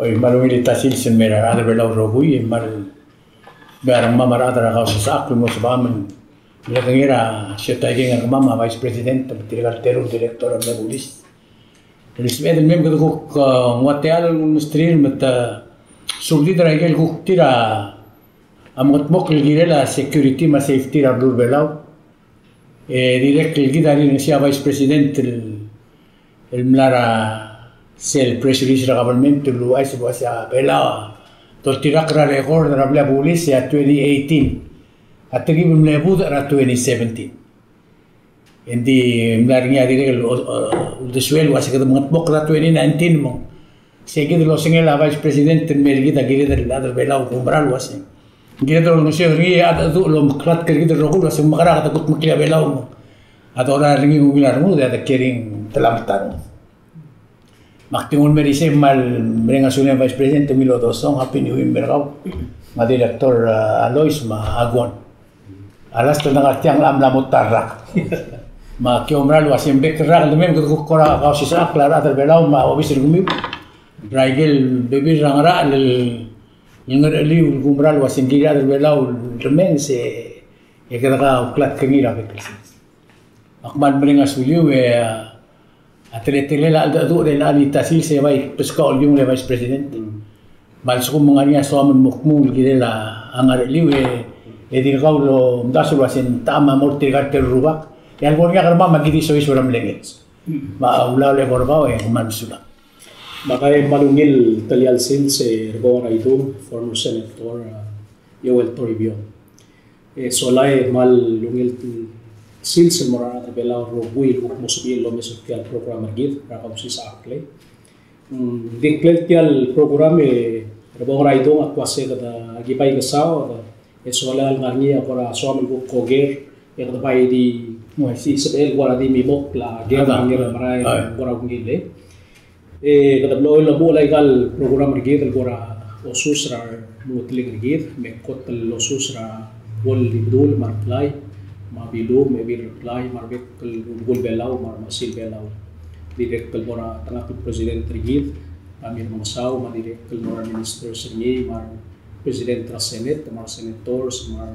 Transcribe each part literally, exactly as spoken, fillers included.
Oi, me a ungil el ta el sils el mei er a rechad er a Belau el rokui, e me a, me a rengmam a rechad er a Kausisechakl el mo sebecham el mle kengei er a siotaikeng er kemam a Vice President me tirka el teru el director er a bulis. El sebeched el mei me kede kuk, eh, nguu a techall el nguu el mesterir me te subedid er a ikel kuk tir a mengetmokl el kirel a security me a safety er a beluu er a Belau. E dirrek el kid a rirengesii a Vice President el, el mla er a sel press release er a government el ouchais el uasei a Belau a doltirakl er a record er a blil a bulis e a twenty eighteen a telkib el mle budech er a twenty seventeen. Engdi mla er ngii a dirrek el, o, o, uldesuel el uasei kede mengetmokl er a twenty nineteen me ng sei kid el osengel a Vice President el mei er kid a kired el chad er a Belau el kumerang el uasei ng kired el olengeseu er ngii e a cheldecheduch el omeklatk er kid el rokui el uasei ng mekerang e kede kudmeklii a Belau me a dorael er ngii ng ungil a rengud e a de kiei er ngii a telemeta a rengud. Me ak di nguu el mei er isei me kmal mereng a sulem Vice President, ungil odosong, Happy New Year el mei er kau me a Director, uh, Alois me a Aguon. A last el dengar tiang el mla mo ta el rak. Me aki oumerang el uasei ng bek el rak el demei me kede kuk kora Kausisechakl a rechad er a Belau me a obis er kemiu er a ikel bebil er a ngerachel el ngercheliu el kumerang el uasei ng kirir a rechad er a Belau el remenges e kede kauklatk er ngii er a bek el sils. Me ak kmal mereng a suliu e a teletelel a cheldecheduch er chelecha el ta el sils e bai beskau el kiung el Vice President. Me a lsekum ng ngar er ngii a soam el mo kmu el kirel a ngercheliu e, e dirkau el omdasu el uasei ng techa me a mo er tirka el teru el rubak. E a lebo er ngii a kermam me aki di soiseb er a mlenges. Me a ulaol e ko er kau e kmal mesulang. Me ak kmal ungil tia el sils e Rebong er a Idung, former senator, uh, Joel Toribiong. E sola e kmal ungil sils el mo er a rechad er a Belau el rokui el kuk mo sebechir el omes er tia el program er kid er a Kausisechakl. Mm, ng di ngklel tia el program e Rebong er a Idung a kuk uasei kede aki bai kesaod, e sola el ngar er ngii a kora soam el kuk oker e kede bai di, di sebechel kora di mimokl a ker el ngar er ngii el merael, kora ungil e E kede blechoel el omuchel aika el program er kid el kora osus er a remengeteling er kid, me kot el osus er a World Ibedul me a Reblai, me a Bilung, me a Ebil Reblai, me a rebek el rubekul Belau, me a remechesil Belau. Dirrek el mo er a tengakl el president er kid, a Mir Mengesau, me a dirrek el mo er a ministers er ngii, me a president er a Senate, me a re senators, me a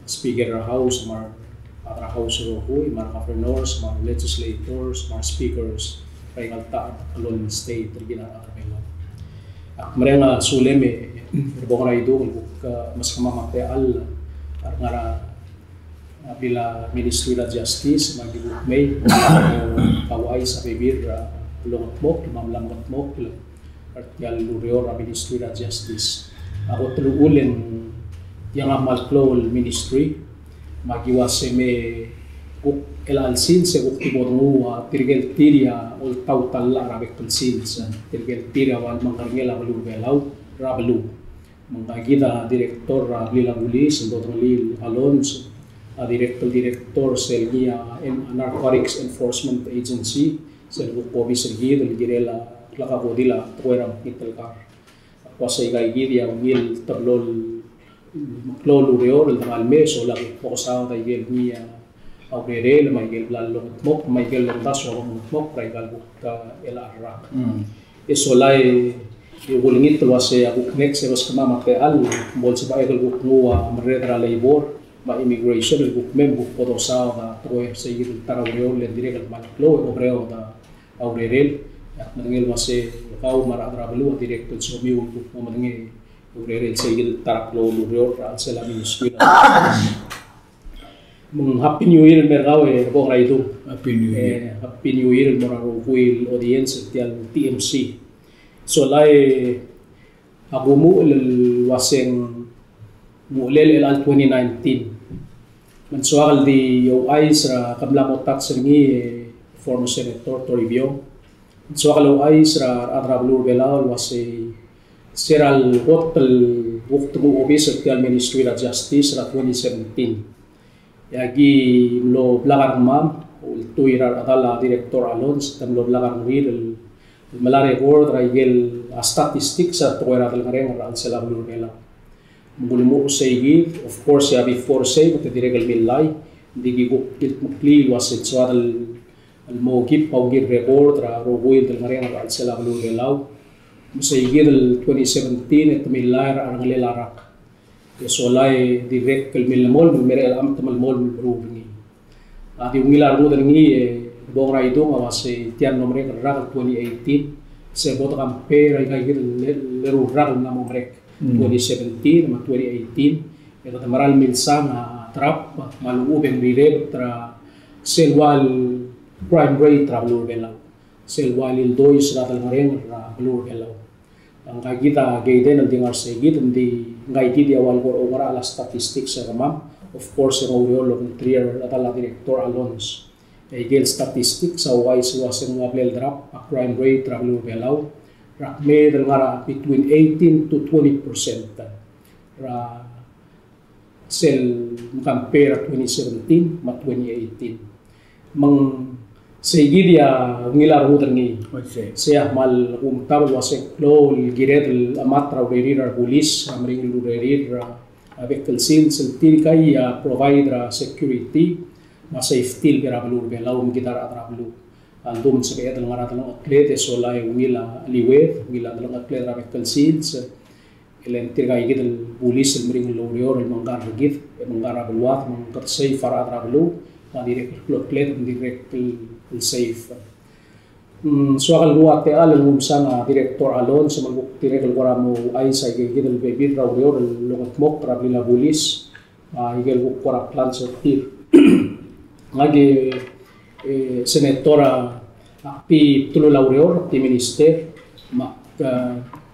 Speaker er a House, me a rechad er a House el rokui, me a governors, me a legislators, me a speakers, er aika el ta el state er kid a rechad er a Belau. Ak mereng a sulem e Rebong er a Idung el kuk, eh, meskemam a techall a ngar er a, a, blil a Ministry er a Justice, me aki kuk mei, me aki kuk ouchais a bebil er a, eh, longetmokl, me a mla mengetmokl, er tia el ureor er a Ministry er a Justice. A kot el uchul e ng tiang a kmal klou el ministry, me aki uase me kuk chelecha el sils e kuk di bo denguu a tirke el tir a oltaut a llach er a bek el sils, tirke el tir a ua el mengerengel a beluu er a Belau, er a beluu. Me ngka kid a director er a blil a bulis, el dodengelii el Alonz, a dirrek el director sel ngii a en-, Narcotics Enforcement Agency, sel kuk obis er kid el kirel a lakakodil a tekoi er a mekngit el kar. Ak uase aika kid a ungil teblo el meklou el ureor el dengar el mei, e sola kuk bo kesaod a ikel ngii a urerel, me a ikel bla longetmokl, me a ikel lomdasu a bo longetmokl er aika el kuk, eh, chelecha el rak. Mm. E sola e, e kulengit el uase a kuk next e beskemam a techall, bo lsebechek el kuk nguu a merreder er a labor, me a immigration, el kuk mei me kuk bo dosaod a tekoi er sei kid el ta er a ureor, le ng dirrek el kmal klou e oberaod a urerel. E ak medengei el uase kau me a rechad er a beluu a dirrek el somiu el kuk mo medengei a urerel sei kid el ta er a klou el ureor er a chelsel a ministry. Me ng Happy New Year el mer kau e Rebong er a Idung. Happy New Year. E, Happy New Year el mo er a rokui el audience er tia el T M C. Sola e ak omuchel el uase ng uchelel er a twenty nineteen. Me ng soak el di ouchais er a, ke mla mo touch er ngii e former Senator Toribiong. Ng soak el ouchais er a rechad er a beluu er a Belau el uase se er a lekot el kuk denguu obis er tia el Ministry er a Justice er a twenty seventeen. E aki mlo blak a rengmam, ultuil er a rechedal a Director Alonz, te mlo blak a rengrir el, el melai a record er a ikel a statistics er a tekoi er a delengerenger er a chelsel a beluu er a Belau. Me ng ulemuchel sei kid, of course, e a before sei, me te dirrek el millai, ng di ki kuk kildmeklii el uase ng soad el el mo keep a ungil record er a rokui el delengerenger er a chelsel a beluu er a Belau. Me sei kid el twenty seventeen e te millai er a rengelel a rak. E sola e dirrek el millemolem, me merek el chelecha me te melemolem el meruul er ngii. A di ungil a rengud er ngii e bo er a idung a uasei tia el mlo merek el rak el twenty eighteen. Se bo de compare er aika kid el eru el rak el mla mo merek twenty seventeen me a twenty eighteen. E kede mera el milsang a drop me a lechub e ng rirebet er a sel ua el crime rate er a beluu er a Belau. Sel ua el ildois er a delongereng er a beluu er a Belau. Ngka kid a keiden el di ngar sei kid, ng di ngka kid a ua el kora oungerachel a statistics er kemam. Of course, e ng oureor el obengterir a chedal a Director Alonz. E aike el statistics a ouchais el uasei ng ua bla el drop a crime rate er a beluu er a Belau er a kmeed el ngar er a between eighteen to twenty percent er a sel compare twenty seventeen me a twenty eighteen. Me ng sei kid a ungil a rengud er ngii. Sei a kmal kumtab el uasei ng klou el kired el chemat er a urerir a rebulis, a meringel el urerir a bek el sils, el tirka a provide er a security me a safety el bla er a beluu er a Belau me kid a rechad er a beluu. A ldu me ng sebeched el ngar er a delengchekled e sola e ungil a liwed, ungil a delengchekled er a bek el sils, e le ng tirka kid el bulis el meringel el oureor el mengkar er kid, e mengkar er a beluad, me ng kede safe a rechad er a beluu, me a dirrek el klekled, me ng dirrek el safe. Mm, soak el nguu a techall el nguu msang a Director Alonz, me ng kuk dirrek el kora mo ouchais aike kid el bebil er a ureor el longetmokl er a blil a bulis, a, aike el kuk kora plans er tir. Ngak e, e, senator a, ak di bdelul a ureor, ak di minister, me ak, e,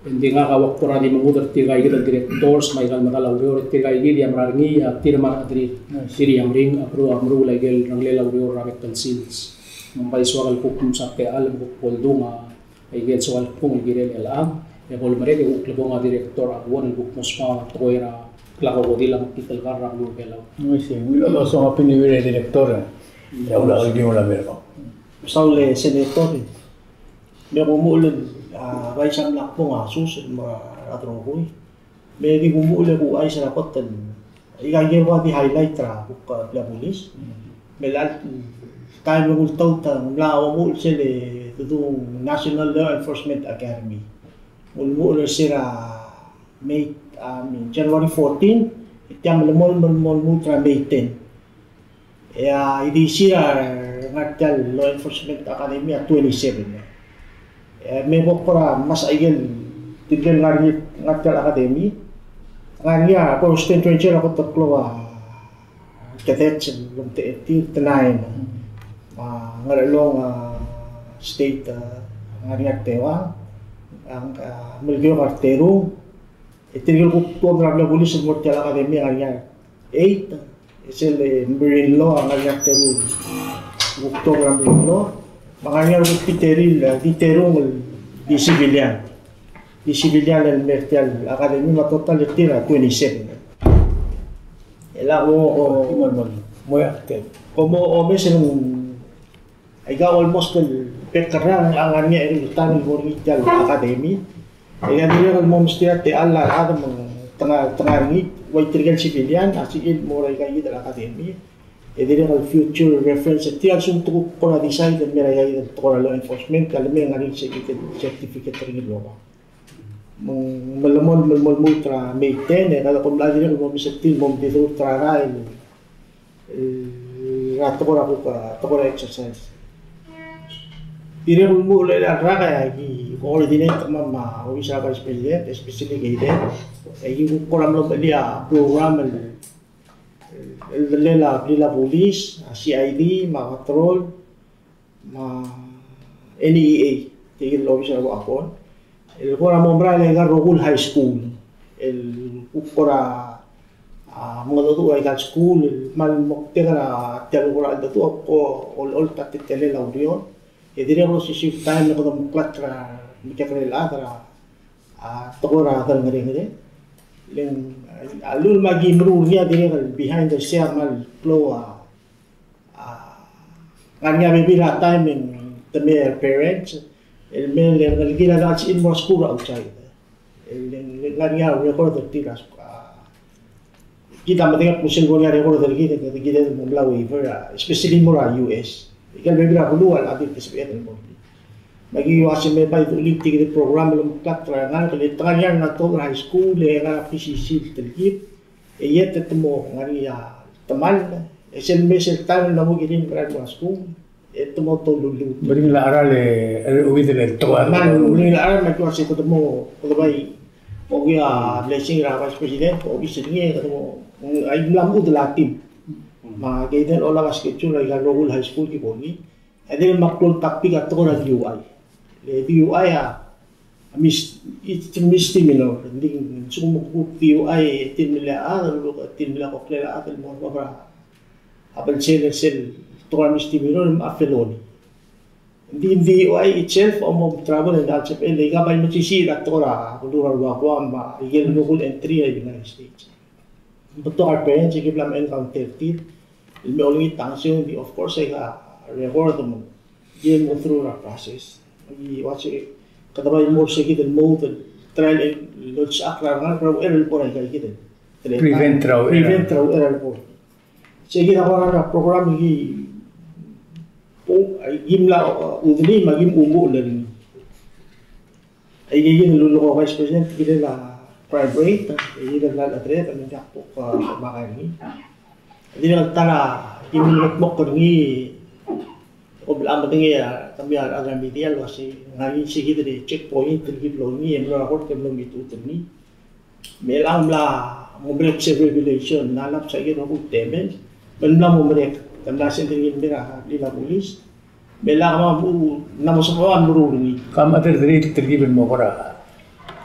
ng di ngak a ua kora di mengud er tirka kid el directors, me aika el medal a ureor, tirka kid a mera er ngii a tir me a rechederir, tir a meringel, a meruul, a meruul aike el rengelel a ureor er a bek el sils. Me ng bai soak el kuk msa techall, me kuk bo ldung a aike el soal kung el kirel el chang, e bo lemerek e kuk lebong a director a buon el kuk mo smau a tekoi er a klakokodil a mekngit el kar er a beluu er a Belau. Ungil a soak a pinibil a director, e a ula el kingul a merkong. Saul e senator, me kumuchel a bai sa mla kbong a sus el mo er a rokui. Me di kumuchel e kuchais er a kot el, ika el ua di highlight er a kuk, a, bla bulis. Me a taem el ultaut a mla omuchel sel, e, dedu National Law Enforcement Academy. Ulemuchel er se er a May, a, January fourteen, e tia melemolem, melemolem el lmuut er a May ten. E a, e di sel ngar tia el Law Enforcement Academy a twenty-seven. E me bo kora mesa aike el, tirke el ngar er ngii, ngar tia el academy. Ngar er ngii a Constant Ranger a kot el klou a cadets el lomtechei er tir, te nine. A Ngerchelong a state, a, ngar er ngii a Taiwan, a, a Melekeok a terung. E tirke el kuk tuobed er a bla bulis el mo er tia el academy a ngar er ngii a eight, e sel, e, Marine Law a ngar er ngii a teru, kuk tuobed er a Marine Law, me a ngar er ngii a kuk di teru, e, di terung el di civilian. Di civilian el mer tia el academy me a total er tir a twenty-seven. E le ko, ko, mo, mo, mo, ya, okay. Ko mo, o, me sel Aika almost el bek el rak a ngar er ngii a eru el taem el mo er ngii tia el academy. E a dirrek el mo mesterir a techall a rechad me te ngar, te ngar er ngii, ua tirke el civilian a sebechir el mo er aika el academy. E dirrek el future reference, tia el sum te kuk kora decide el mer aika el tekoi er a law enforcement, a le me ngar er ngii se el certificate er ngii el oba. Me ng melemolem, melemolem el lmuut er a May ten, e kede kom mla dirrek el mo mesetil, mo mdidurt er a rael, e, er a tekoi er a kuk, tekoi er a exercise. Dirrek el lmuut el rak e aki coordinate kemam me a office er a Vice President, especially Kayden. E aki kuk kora mlo melii a program el, el, el, a blil a bulis, a C I D, me a patrol, me a N E A, tirke el obis er a Uakon. El kora mo merael aika el rokui el high school el kuk kora, a, mengedecheduch aika el school el kmal moktek er tia el kora cheldecheduch a ko olecholt a teletelel a ureor. E dirrek el osisiu el taem el kede meklatk er a mekekerei el chad er a, a, tekoi er a delengerenger. Le ng, a, a lluich me a ki meruul er ngii a dirrek el behind the scene a kmal klou a A, ngar er ngii a bebil er a taem e ng te mei a parents el mei el ngelekir a dang sebechir el mo er a skuul er a outside. El ngar er ngii a record er tir a, kid a medengei el kmo sel bo er ngii a record er kid, e kid a mo mla waiver, a, especially mo er a U S. Aike el bebil er a beluu a dirk sebeched el mo er tir. Me aki uase me bai dulik tia kid el program el omeklatk er a ngar, le te ngar er ngii a ngar er a high school, e ngar er a P C C el telkib, e iet e te mo ngar er ngii a temall, e sel mei sel taem el mo kirim er a high school, e te mo tolulluut. Meringel a cheral e, e, uid el tekoi. Me ng meringel a cheral me aki uase kede mo, kede bai, okiu a blessing er a Vice President, okiu sel ngii, kede mo, a mla mo udel a team. Me aki di el olab a schedule er aika el rokui el high school ki bo ngii. A dirrek el meklou el topic a tekoi er a D U I. Le D U I a, a mis-, it's a misdemeanor. Ng di, ng sekum kuk D U I, e tir el mle chad, e tir el mle koklel a chad el mo er a bab er a a belsel er sel tekoi er a misdemeanor me a felony. Ng di, D U I itself a mo travel e ng sebechel e ika bai mesisiich er a tekoi er a beluu er a Guam me a ikel rokui el entry er a United States. Ng betok a reference e ki bla mo encounter tir el me olengit a ngeseu, ng di, of course, aika record me ng di mo through er a process. Aki uase kede bai mo er se kid el mo el trial el lolsechakl er a rengalek er a uchei er a lebo er aika kid el, prevent er a uchei er a, prevent er a uchei er a lebo. Sei kid a kora program ki, o, ki mla, uh, udenii me ki mo uchul er ngii. Aike kid el lulekoi a Vice President, kirel a private, e kirel a address, me ng diak bo, uh, me a ngar er ngii. Dirrek el ta er a ki mla mengedmokl er ngii, kom mla medengei a, kemiu a rechad er a media el uase ng ngar er ngii sei kid el checkpoint el ki mlo er ngii, e mlo er a kort e mlo mechitechut er ngii. Me chelechang ng mla mo merek sel regulation, ng mla lab se kid el rokui el temel, me ng mla mo merek, te mla send er ngii el mei er a blil a bulis. Me chelechang a mo, ng mla mo sebechel a meruul er ngii. Kam other three el telkib el mo kora.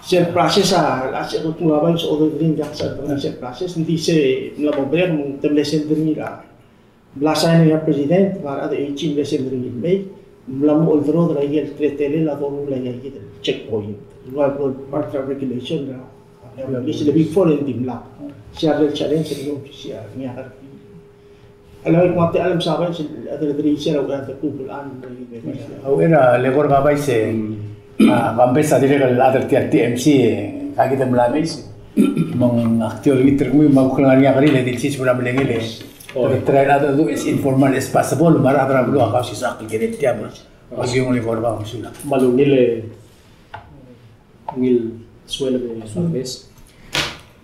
Sel process a, a se kuk mla bai se other three, ng diak se other three sel process, ng di se mla mo merek, me te mle send er ngii er a Mla sign er ngii a President, me a rechad er a AG mle send er ngii el mei, mla mo olderodel aike el teletelel a doruul aike el checkpoint. El ua el part er a regulation er a, er a regulation el before e ng dimlak. Se a real challenge er ngii, se a ngii a kar. A lak kuk mate a lem sabai, se a rechad er a AG er a uchei er a kuk bla. A uchei er a lekor ka bai se, a, kambes a dirrek el chad er tia el TMC, e, ka kid el mla mei se. Me ng ak di olengit er kemiu me a kuk ngar er ngii a kerir el di siseb er a melengel e. Oi. Try el chad el do as informal as possible, me a rechad er a beluu a kausisechakl el kirel tia me. Oi. Aki ungil el kora mesulang. Kmal ungil e, ungil sueleb e Barbes.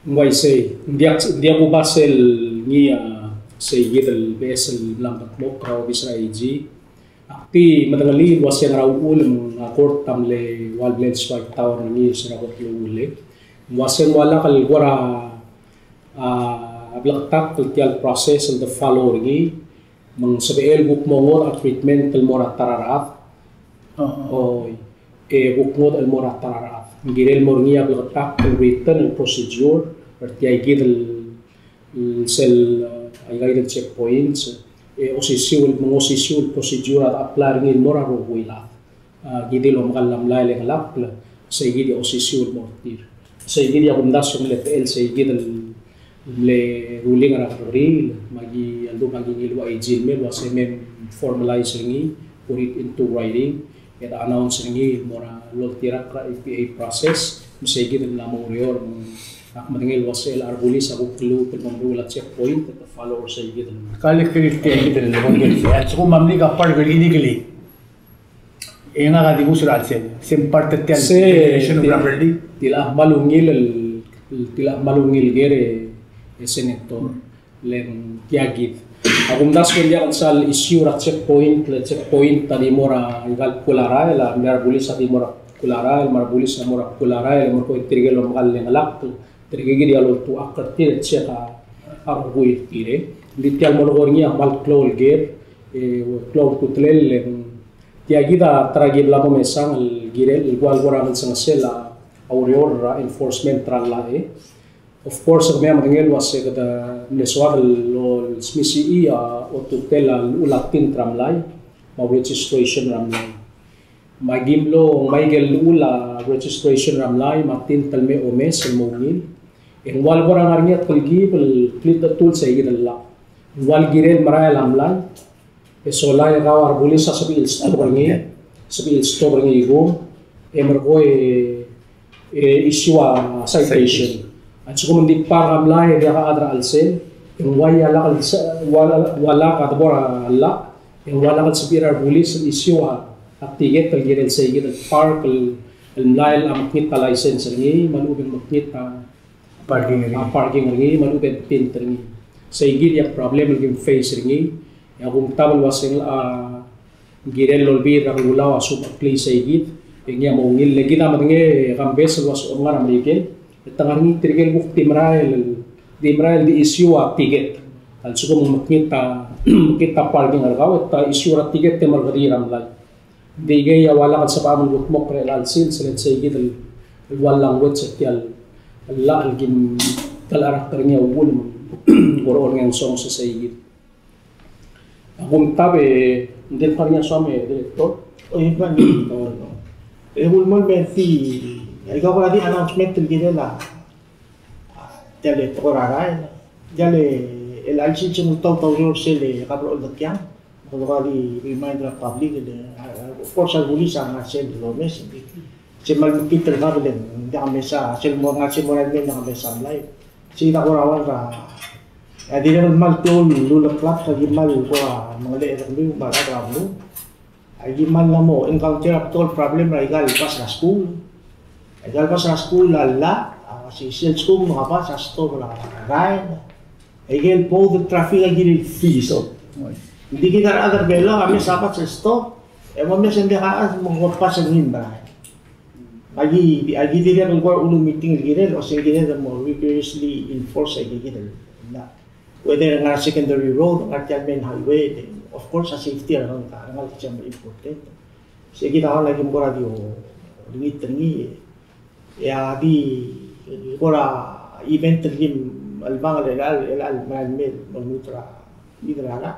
Ng uaisei, ng diak, ng diak kuba sel ngii a sei kid el beches el mla mekedmokl er a obis er a AG. Ak di medengelii el uase ngar er a uchul me ng a kort a mle ua le blal soal tower er ngii el se er a kot el uchul e. Ng uase ng ua lak el kora, a, bleketakl tia el process el de follow er ngii, me ng sebechel kuk mo ngodech a treatment el mo er a ta er a rechad. Oi, e kuk ngodech el mo er a ta er a rechad. Ng kirel mo er ngii a bleketakl el written el procedure er tia kid el sel, e, aika el checkpoints, e osisiu el, me ng osisiu el procedure a de apply er ngii el mo er a rokui el chad. A, ki di el omekall a mlai el engelakl, sei kid a osisiu el mo er tir. Sei kid a kumdasu e mle techel sei kid el mle ruling er a kerrekeriil, me aki, a ldu me aki ngiluu a AG el mei el uase me formalize er ngii, put it into writing, e de announce er ngii el mo er a loltirakl er a EPA process, me sei kid el mla mo oureor, me ak medengei el uase a rebulis a kuk lmuut el mo meruul a checkpoint, e de follow er sei kid el. Ka le kirel tia kid el, a lsekum a mle ka park er ngii el ikeli. E ngak a di kus er a chelsel, se ng part er tia el regulation of property. Tilecha kmal ungil el, tilecha kmal ungil el ker e, e Senator. Le ng tia kid. A kumdasu e ng diak el sal issue er a checkpoint, le checkpoint a di mo er aika el bkul a rael, a mle rebulis a di mo er a bkul a rael, me a rebulis a mo er a bkul a rael, e mo er koi tirke el omekall el engelakl, tirke kid a loltuchakl er tir e check a rokui er tir e. Ng di tia el mo lekoi er ngii a kmal klou el ker, e klou el ultutelel, e tia kid a ta er a ki bla mo mesang el kirel, el kua el kora ngelsengesel a ureor er a enforcement er a llach e. Of course, kemiu a medengei el uase kede mle soad el olsmisichii a otutel a llechul a tint er a mlai, me a registration er a mlai. Me aki mlo, me aike el llechul a registration er a mlai, me a tint el me omes el mo ungil. E ng ua el kora ngar er ngii a telkib el klitechetul sei kid el llach. Ng ua el kirel merael a mlai, e sola e kau a rebulis a sebechir el stop er ngii, sebechir el stop er ngii kung, e merekong e, e issue a citation. A lsekum ng di park a mlai e diak a chad er a chelsel, e ng ua lak el se-, ua la-, ua lak a debo er a llach, e ng ua lak el sebechir a rebulis el issue a a ticket el kirel sei kid el park el, el mlai el mekngit a license er ngii, me a lechub e ng mekngit a parking er ngii, a parking er ngii, me a lechub e ng tint er ngii. Sei kid a problem el kim face er ngii, e a kumtab el uasei ng, a, kirel el Olbiil er a Kelulau a subecheklii sei kid, e ngii a mo ungil, le kid a medengei e Kambes el uasei ng ngar er a Merikel, e te ngar er ngii tirke el kuk di merael, di merael di issue a ticket. A lsekum ng mekngit a, mekngit a parking er kau, e te issue er a ticket e te merked er a mlai. Di ikei a ua lak el sebecham el kudmokl er chelecha el sils, sel sei kid el, el ua language er tia el, el llach el kim telecherakl er ngii a uchul me ng kora orrengesonges sei kid. A kumtab e, ng di el ngar er ngii a soam e, Director? O, e ng ngar er ngii. E ulemolem e di, aika kora di announcement el kirel a, a, tia el tekoi er a rael, tia el, el chelecha el sils e ng ultaut a ureor er sel Kabrol Dekiang. Kede kora di remind er a public el, a, a, of course, a bulis a ngar sel domes. Se kmal mekngit el kab el ng diak mesa, sel mo ngar, sel mo ngar el mei ng diak mesa mlai. Se kid a kora ua er a, a dirrek el kmal klou el uleklatk a ki kmal kora mengelechel er kemiu me a rechad er a beluu. A ki kmal mla mo encounter a betok el problem er aika el bas er a skuul. Aika el bas er a skuul a llach, a, se sel skuul me a bas a stop er a rael. Aike el both el traffic a kirel freeze. Ng di kid a rechad er a Belau a mes a bas el stop, e mo mes e ng diak a chad me ng ko bas el ngii el merael. Aki, aki dirrek el kora ulu meeting el kirel, el osengir el mo rigorously enforce aike kid el, na, whether ngar er a secondary road, ngar er tia el main highway, of course a safety a rengalek, a rengalek a kmal important. Se kid a kora ki mo kora di olengit er ngii, e a di kora event el kim chelebangel er chelecha el, chelecha el merael el mei el mo lmuut er a, mid er a rak.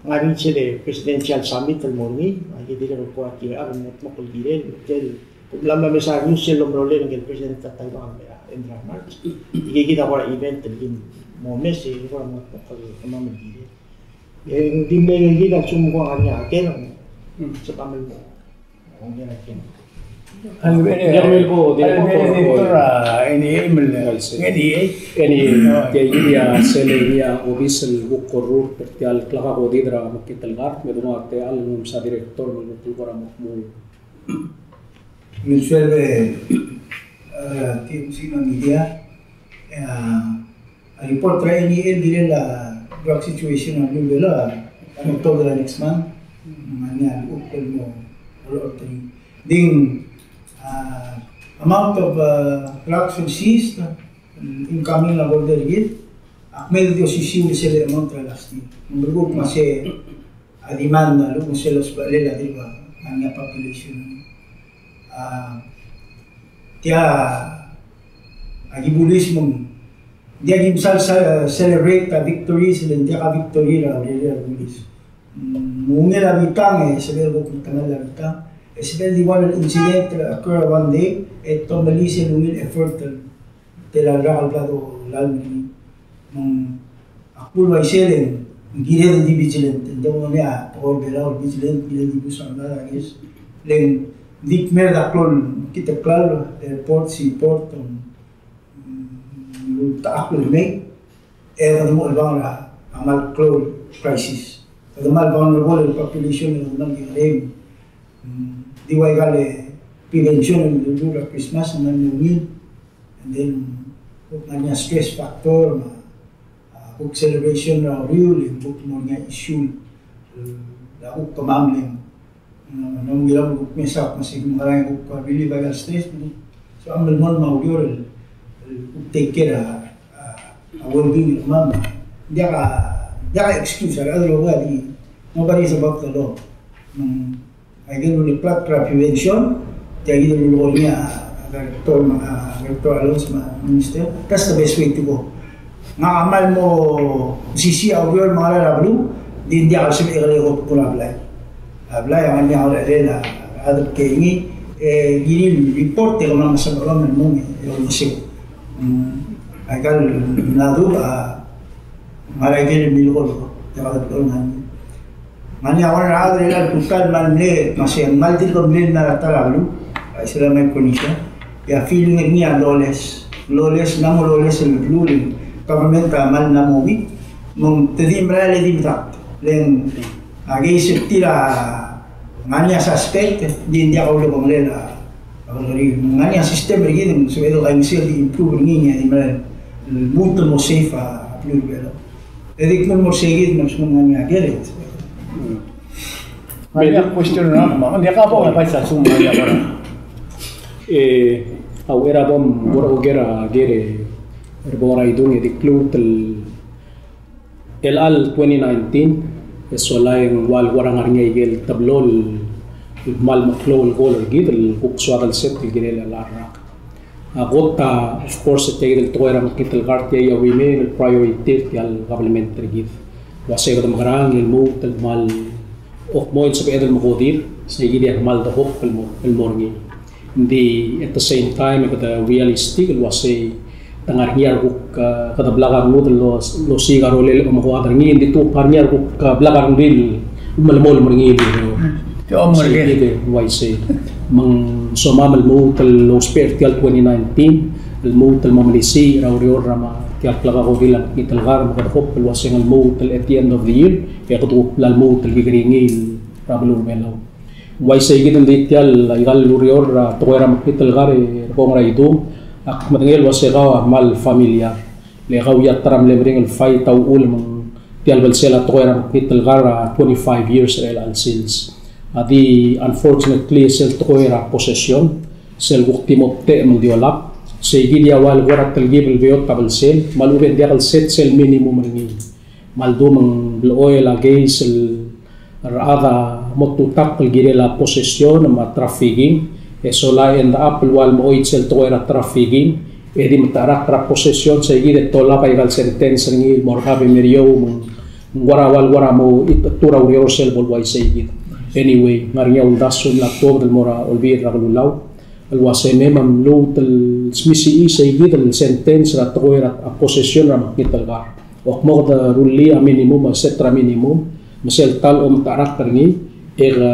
Ng ngar er ngii sel presidential summit el mo er ngii, me aki dirrek el kora kirel el mo kudmokl el kirel, me tel, kom mla mesa er a news sel lomerolel ngike el president er a Taiwan el mei er a end er a March. Ikei kid a kora event el kim mo omes, e kora mo kudmokl el kemam el kirel. E ng di mle ikei kid a lsekum ng kora ngar er ngii a ker, sebecham el mo. Alvin, Alvin, Director, a, N E A, mle, N E A. N E A, tia kid a sel ngii a obis el kuk orrurt er tia el klekodik er a mekngit el kar, me dengua tia el nguu msa Director me kuk kora mo kmu. Mle sueleb, a, T M C me a media, a, A report er a N E A el kirel a drug situation er a beluu er a Belau, a, a October er a next month, me ng ngar er ngii a lechub el mo, mo order er ngii. Ng di, a, amount of, a, drugs seized, a, incoming er a border er kid, a kmal di osisiu el sel amount er a last year. Ng kuk me se a demand a lechub me sel losbechelel a dirk ngar er ngii a population. A, tia, a ki bulis me ng diak kim sal, sal celebrate a victories, le ng diak a victory er a, er a bulis. Mm, ungil a bitang, e sebechel kuk metemall a bitang. E sebechel di ua el incident el occur one day, e te omelii sel ungil effort el tela el rak el bla dolalem er ngii. Me ng ak bo el uaisei e ng kired el di vigilant, ng di mo er ngii a tekoi er a Belau el vigilant, kired el di bus a mlad a kes. Le ng di kmerd a klou el mekngit el klalo, airport, seaport, mm, ultak el mei, e kede mo chelebangel er a kmal klou el crisis. Kede kmal vulnerable el population, e kede kmal di ngerem. Mm, di ua ikal prevention el lulul er a Christmas, ng kmal ungil. And then, kuk ngar er ngii a stress factor, me a, a, kuk celebration er a uriul, e kuk mo er ngii a issue, e, a kuk kemam le ng, ng, ng ungil a kuk mesa, me se kuk ngar er ngii a kuk, a, relieve a stress, me, so, a melemolem a ureor, el, el kuk take care, a, a, a well-being er kemam. Diak a, diak a excuse, a, a, a, di, nobody is above the law. Mm, Aike el uleklatk er a prevention, tia kid el ulekoi er ngii a Director, a, Director Alonso me a Minister, that's the best way to go. Ngak a kmal mo mesisiich a ureor me a ngerang er a beluu, di ng diak el sebechek el kot er a blai. A blai a ngar er ngii a ngerechelel a, a debkei ngii, e, kirir el report e kemam a sebechel el mong e, e, olengeseu. Mm, aika el mla dub, a, ngar er a ikel milekoi, e, a debkei ngar er ngii. Ngar er ngii a one er a chad er a elii el tutau el kmal mle, me se ng kmal dirk mle mla er a ta er a beluu, a, isel a Micronesia. E a feeling er ngii a lawless, lawless, ng mla mo lawless el beluu, le ng government a kmal mla mo weak, me ng te di merael e di medakt. Le ng, a, case er tir a, Ngar er ngii a suspect, di ng diak a ulebengelel a, a ulebengelel. Ngar er ngii a system er kid, ng sebeched el kaingeseu el di improve er ngii, e di mera el lmuut el mo safe a, a beluu er a Belau. E di kmo el mo er sei kid, me ng sebeched ngar er ngii a ker. Ngar er ngii a question er ngak, me ng diak a bo, e bai sel sum ngar er ngii a bo. E, a uchei er a bo mkora oker a ker, e, er a bo er a idung, e di kluut el el chelecha el twenty nineteen, e sola e ng ua el kora ngar er ngii a ikel teblo el kmal meklou el goal er kid el kuk soad el set el kirel a rak. A kot a, of course, tia kid el tekoi er a mekngit el kar tia a remain el priority er tia el government er kid. Ua se kede mekerang el lmuut el kmal, ok, mo el sebeched el mekodir, sei kid a kmal de hope el mo, el mo er ngii. Ng di at the same time, e kede realistic el ua sei te ngar er ngii a rekuk, e, kede blak a rengud el lo, losiik a rolel el omekoad er ngii, ng di te ngar er ngii a rekuk, e, blak a rengrir el melemolem er ngii. Te omngar er ngii. Sei kid e uaisei. Me ng somam el lmuut el ousbech er tia el twenty nineteen, el lmuut el mo melisiich er a ureor er a me tia el klekakodil a mekngit el kar, me kede hope el ua se ng lmuut el at the end of the year, e kede kuk bla lmuut el kikeriil er a beluu er a Belau. Uaisei kid, ng di tia el, aika el ureor er a tekoi er a mekngit el kar er a bong er a idung, ak medengei el ua se kau a kmal familiar. Le kau a ta er a mle meringel el fight a uchul me ng tia el belsel a tekoi er a mekngit el kar er a twenty-five years er chelecha el sils. A di, unfortunately, sel tekoi er a possession, sel kuk di mo btechem el di olab, sei kid a ua el kora telkib el beot a belsel, me a lechub e ng diak el set sel minimum er ngii. Me a ldu me ng blechoel a case el rechad a mo tutakl el kirel a possession me a trafficking, e sola e end up el ua el mechoit sel tekoi er a trafficking, e di metecherakl er a possession, sei kid e te olab aika el sentence er ngii el mo er kau e meriou me ng kora ua el kora mo itechetur a ureor sel bo el uaisei kid. Anyway, ng ngar er ngii a uldasu el mla tuobed el mo er a Olbiil er a Kelulau el ua se me me mluut el smisichii sei kid el sentence er a tekoi er a possession er a mekngit el kar. Ak mo kede rullii a minimum, a set er a minimum, me sel ta el ometecherakl er ngii, e ke,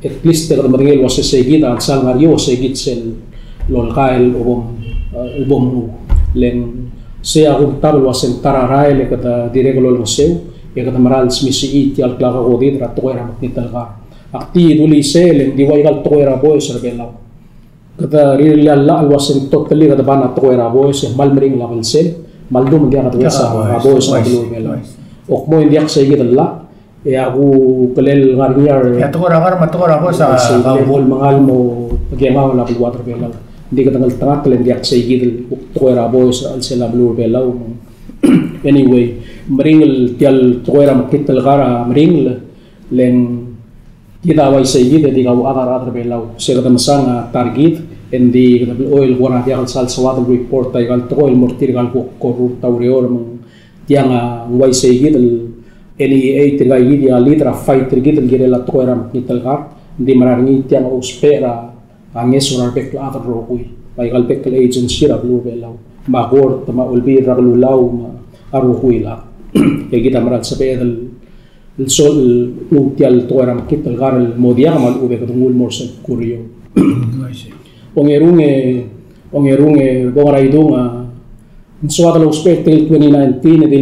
at least e kede medengei el ua se sei kid a chelsang ngar er eou, sei kid sel lolekoi el bom, e, el bom. Le ng sei a kumtab el ua se ng ta er a rael e kede dirrek el olengeseu, e kede mera el smisichii tia el klekakodid er a tekoi er a mekngit el kar. Ak di dulii sei, le ng di ua ika el tekoi er a boes er a Belau. Kede rirellii a llach el ua se ng totally kede ban a tekoi er a boes, e kmal meringel a belsel, me a ldu me ng diak kede ues a boes er a beluu er a Belau. Ak mo e ng diak sei kid el llach, e a kukerel ngar er ngii a tekoi er a kar me a tekoi er a boes a, sei kid a bo el mengal mo tekingel a beluad er a Belau. Ng di kede ngeltengat el ng diak sei kid el tekoi er a boes er a chelsel a beluu er a Belau. Anyway, meringel tia el tekoi er a mekngit el kar a meringel, le ng kid a uaisei kid e di kau a rechad er a Belau. Se kede mesang a ta er kid, e ng di kede blechoel el kora diak el sal soad el report aika el tekoi el mo er tirka el kuk korurt a ureor me ng tiang a uaisei kid el N E A tirka kid a lead er a fight er kid el kirel a tekoi er a mekngit el kar, ng di mera er ngii tiang a ousbech er a ngeso er a rebek el chad el rokui. Aika el bek el agency er a beluu er a Belau, me a kort, me a Olbiil er a Kelulau, me a rokui el chad. E kid a mera el sebeched el el sol el nguu tia el tekoi er a mekngit el kar el mo diak me a lechub e kede nguu el mo er sel kurio. Ongerung e, ongerung e, bong er a idung a, ng soad el ousbech er tia el twenty nineteen, e di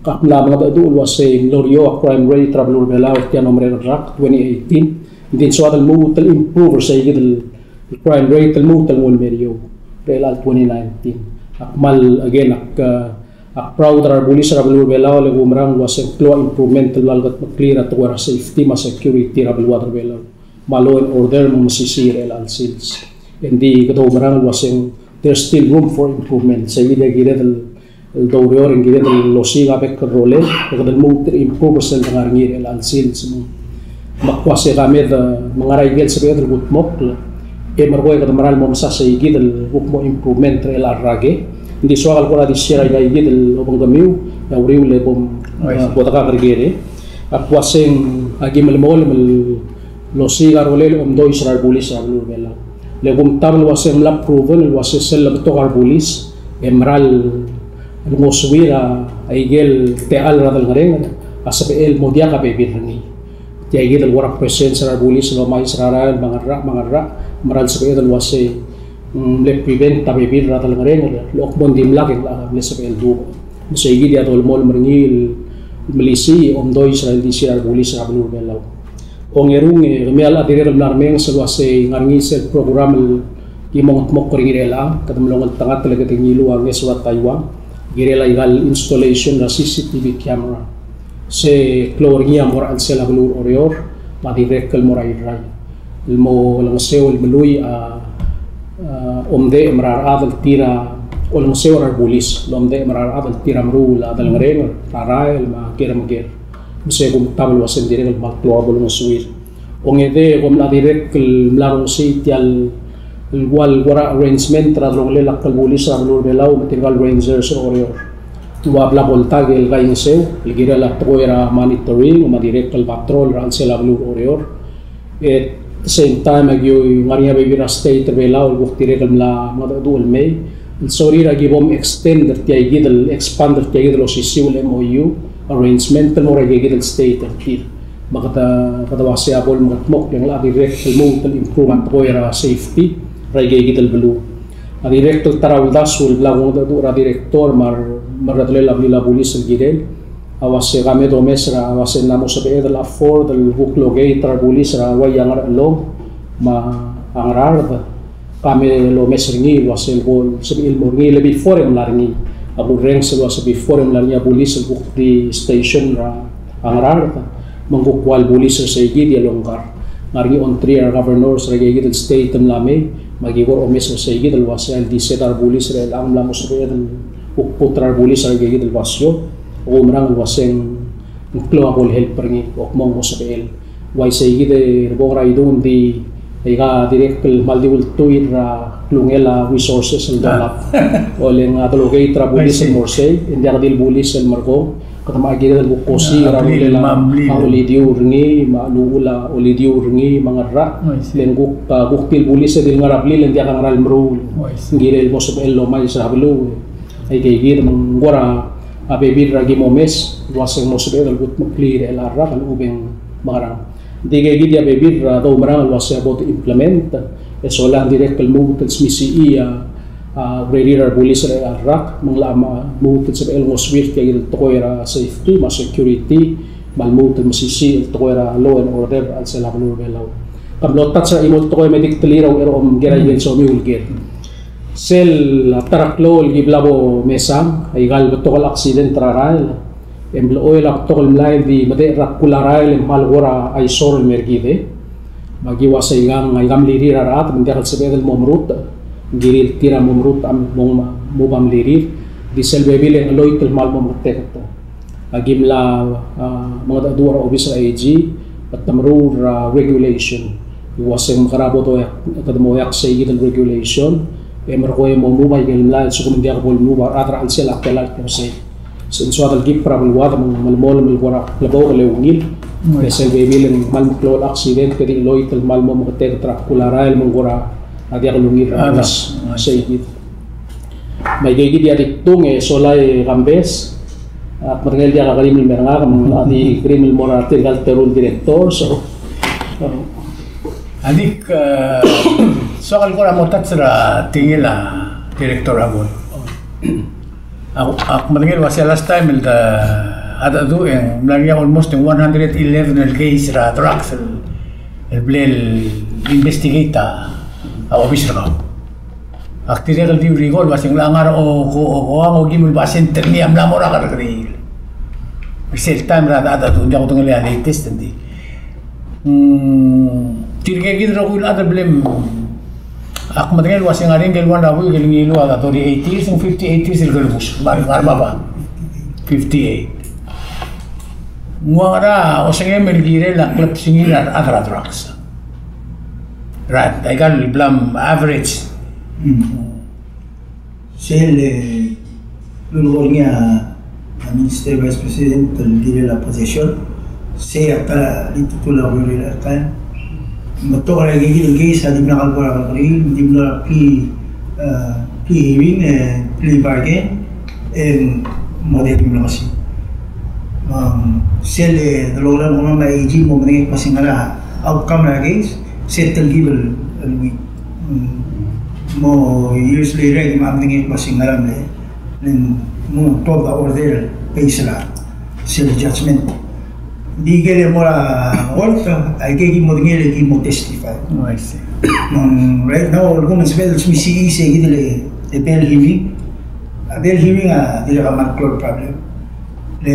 ak mla mengedecheduch el ua se ng mlo er eou a crime rate er a beluu er a Belau er tia el mlo merek el rak, twenty eighteen. Ng di ng soad el lmuut el improve er sei kid el crime rate el lmuut el nguu el mer eou er chelecha el twenty nineteen. Ak kmal, again, ak, Ak proud er a rebulis er a beluu er a Belau, le kumerang el ua se ng klou a improvement el mla lekedmeklii er a tekoi er a safety me a security er a beluad er a Belau. Me a law and order me ng mesisiich er chelecha el sils. Engdi kede oumerang el ua se ng there's still room for improvement. Sei kid a kired el, el doureor e ng kired el osiik a bek el rolel, e kede lmuut el improve er sel dengar er ngii er chelecha el sils. Me Me ak ua se ka me de, me ng ngar er a ikel sebeched el kudmokl, e merekong e kede meral mo mesa sei kid el kuk mo improvement er chelecha el rak. Engdi soak el kora di share aika kid el obengkemiu, e a uriul e bom, e, bo dekak er ker. Ak ua se ng aki melemolem el osiik a rolel el omdois er a rebulis er a beluu er a Belau. Le kumtab el ua se ng mla proven el ua se sel lebetok a rebulis, e meral ngosuir a ikel techall er a delngereng, a sebechel mo diak a bebil er ngii. Tia kid el kora presence er a rebulis el omais er a rael me a ngerang, me a ngerang, meral sebeched el ua se, mm, mle prevent a bebil er a delngereng, el kmo ng dimlak e ng mle sebechel duubech. Me sei kid a dolemolem er ngii el melisiich, omdois er a ildisir a rebulis er a beluu er a Belau. Ongerung, e kemiu a dirrek el mla remenges el uasei ngar er ngii sel program el ki mo mengetmokl er ngii er chelechang, kede mlo ngeltengat el kede ngiluu a ngeso er a Taiwan, kirel aika el installation er a C C T V camera. Se klou er ngii a mo er a chelsel a beluu er Oreor, me a dirrek el mo er a Irrai. El mo olengeseu el melui a, a, omdechem er a rechad el tir a, olengeseu er a rebulis el omdechem er a rechad el tir a meruul a delengerenger er a rael me a ker me a ker. Me se kumtab el uasei ng dirrek el kmal klou a bo lengesuir. Ongedei e kom mla dirrek el mla rongesii tia el ua el kora arrangement er a delongelel a klbulis er a beluu er a Belau me tirka el rangers er Oreor. Ua bla koltak el kaingeseu el kirel a tekoi er a monitoring me a dirrek el patrol er a chelsel a beluu er Oreor. At the same time, aki ngar er ngii a bebil er a state er Belau el kuk dirrek el mla mengedecheduch el mei el sorir a ki bo mextend er tia kid el, expand er tia kid el osisiu el M O U arrangement el mo er a ika kid el state er tir. Me kede, kede uasei a bo el mengetmokl e ng locha dirrek el lmuut el improve a tekoi er a safety er a ika kid el beluu. A dirrek el ta er a uldasu el bla kungedecheduch er a director me a re, me a redelel a blil a bulis el kirel a uasei ka me domes er a uasei ng mo sebeched el afford el kuk locate er a rebulis er a ua ia Ngerchelong me a Ngaraard. Ka me lomes er ngii el uasei bo el sebechir el mo er ngii, le before e ng mla er ngii. A kurrenges el uasei before e ng mla er ngii a bulis el kuk di station er a Ngaraard, me ng kuk ua el bulis er seikid e a Longkar. Ngar er ngii a ongeteruich er a governors er a ika kid el state el mla mei, me aki kora omes er seikid el uasei a ildisel a rebulis er chelechang, ng mla mo sebeched el kuk put er a rebulis er a ika kid el basio. Ak oumerang el uasei ng klou a bo el help er ngii, ak mo ng mo sebechel. Uaisei kid e re bo er a idung, ng di aika dirrek el kmal di ultuil er a klungel a resources el dolab. Oleng a delocate er a bulis el mo er sei, e ng diak di el bulis el merekong, kede mo kired el kuk kosii er a rolel a olidiu er ngii, me a luchul a olidiu er ngii, me a ngerang. Le ng kuk, a, kuk di el bulis e di el ngar er a blil e ng diak a ngera el meruul. Ng kirel mo sebechel el omais er a beluu. Aike kid me ng kora a bebil er a ki mo omes el uasei ng mo sebeched el kudmeklii er chelecha el rak a lechub e ng mekerang. Ng di aike kid a bebil er a doumerang el uasei a bo de implement, e sola ng dirrek el lmuut el smisichii a, a, urerir a rebulis er chelecha el rak, me ng locha lmuut el sebechel el ngosuir tia kid el tekoi er a safety me a security, me a lmuut el mesisiich el tekoi er a law and order er a chelsel a beluu er a Belau. Ke mlo touch er a chimo el tekoi me di kdelir a uchei er a omker a ikel somiu el ker. Sel ta er a klou el ki bla bo mesang, aika el betok el accident er a rael, e ng blechoel a betok el mlai el di medechel er a bkul a rael e ng kmal kora isor el mer kid e. Me aki uasei aikang, aika mlirir a rechad me ng diak el sebeched el mo merutech, ng kirir tir a mo merutech a mo, mo ba mlirir, di sel bebil e ng cheloit el kmal mo meketeket. Aki mla, a, mengedecheduch er a obis er a AG, me te meruul er a regulation. Uasei ng mekera bo doiak, kede mo oiak seikid el regulation, e merekong e mo move aike el mlai, a lsekum ng diak bo el move a rechad er a chelsel a tela el klebesei. Se ng soad el kib er a beluad me ng melemolem el kora klebokel e ungil, e sel bebil e ng kmal meklou el accident, kede di cheloit el kmal mo meketeket er a bkul a rael me ng kora diak el ungil er a obis, seikid. Me aike kid a di kdung e sola e Kambes, ak medengei el diak a kerim el mer ngak, me ng di kerim el mo er tirka el teru el director, so. A dik, e, soak el kora mo touch er a tekingel a director a bo. Ak, ak medengei el uasei a last time el de, a dedu e ng mla er ngii a almost one hundred eleven el case er a drugs el, el ble el investigate a, a obis er kau. Ak dirrek el di recall el uasei ng locha ngar er a o, o, o, oang okim el basent er ngii a mla mo er a kerrekeriil. Sel taem er a, a, a, ng diak kudengelii a latest, ng di. Mm, tirke kid el rokui el chad el bla, ak medengei el uasei ng ngar er ngii el one er a buik el ngiluu a thirty-eight years, ng fifty-eight years el kelebus. Ngar, ngar er a bab. Fifty-eight. Ng ua ngera osengem el kirel a klebesengil a rechad er a drugs? Right, aika el bla average. Mm. Sel, e, lulekoi er ngii a, a Minister Vice President el kirel a position, sei a ta er a litutul a urerir er a taem. Me betok er aike kid el case a dimlak el kora kerrekeriil, dimlak el plea, e, plea hearing, e, plea bargain, e ng mo diak el mlo mesiou. Sel, e, delongelam kemam a AG, mo medengei el kmo se ngera a outcome er a case, sel telkib el week. Mm, mo years later e di mo medengei el kmo se ngera me le, le ng mo tuobed a order based er a sel judgment. Di ikel mo er a court, aike ki modengei e ki mo testify. Oh, I see. Mm, right now, a lsekum ng sebeched el smisichii se kid el bail hearing. A bail hearing a dirrek el kmal klou el problem. Le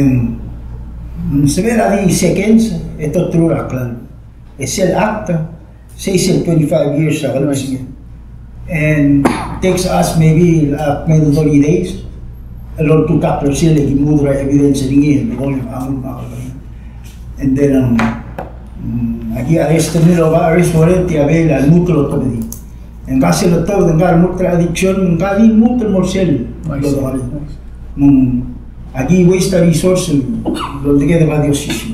ng sebeched a di seconds e te olterau er a klalo. E sel act, sei sel twenty-five years a kelebus er ngii. And takes us maybe, uh, maybe thirty days el oltutakl er sel ki move er a evidence er ngii el kora a move er a. And then, um, mm, aki arrest er ngii el oba arrest warrant e a bail a lmuut el otobedii. E ngka sel otobed, ngka lmuut er a addiction, ngka di lmuut el mo er sel lodengei. Me ng aki waste a resource el oldiked el di osisiu.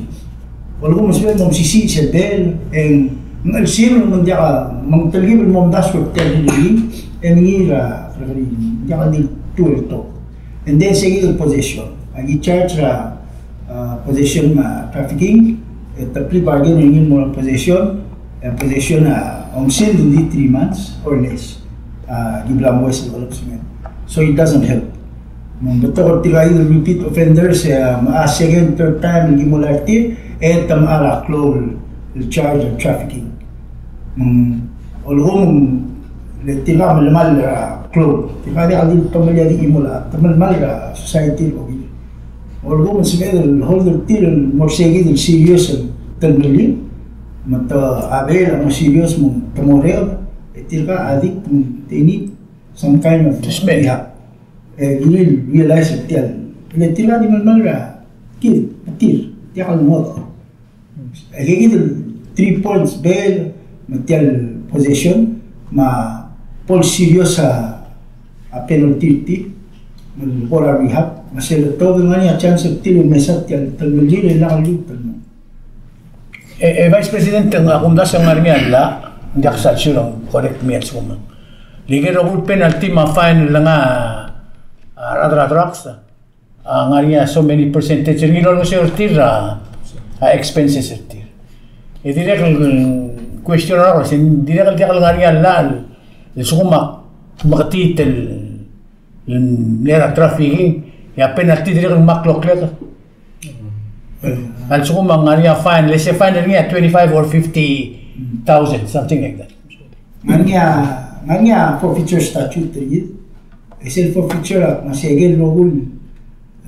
Olekoi me ng sebeched el mo mesisiich sel bail, e ng chelsir me ng diak a, me ng telkib el mo omdasu er tia el rirellii, e mengiil er a, diak a di tuel to. And then se kid el possession. Aki charge er a, a, possession me a trafficking, e te plea bargain er ngii el mo er a possession, e possession a, ongsend el di three months or less. A, ki bla mo uaisei el kelebus er ngii. So it doesn't help. Me ng betok er tirka el repeat offenders, e, me a second, third time el ki mo er tir, e te mechar a klou el charge of trafficking. Me ng olekoi me ng le tirka a melemall er a klou. Tirka a diak el di telemall a di chimo el, telemall er a society el okiu. Olekoi me ng sebeched el hold er tir el mo er se kid el serious el telemall, me te a bail a mo serious me te mo er ngii, e tirka a di te need some kind of respect. Yeah. E, ki realize er tia el, le tirka a di melemall er a kid, tir, tia el ngodech. E kid el three points bail, me tia el possession, me a bo le serious a, a penalty er tir, me ng kora rehab, me sel otobed e ng ngar er ngii a chance er tir el mesa tia el telemall e lak lmuut el mo. E, e Vice President, ng, a kumdasu e ng ngar er ngii a llach, ng diak sal sure, correct me a lsekum ng. Like a rokui el penalty me a fine el ngar, a, a, a drugs, a, ng ngar er ngii a so many percentage er ngii el olengeseu er tir a, a expenses er tir. E dirrek el question er a, se dirrek el diak el ngar er ngii a llach, el lsekum a meketiit el, el mle er a trafficking, e a penalty dirrek el kmal kloklek. A lsekum a ngar er ngii a fine, let's say fine er ngii a twenty-five or fifty thousand, something like that. Ngar er ngii a, ngar er ngii a forfeiture statute er kid. E sel forfeiture a, me se kid el rokui el,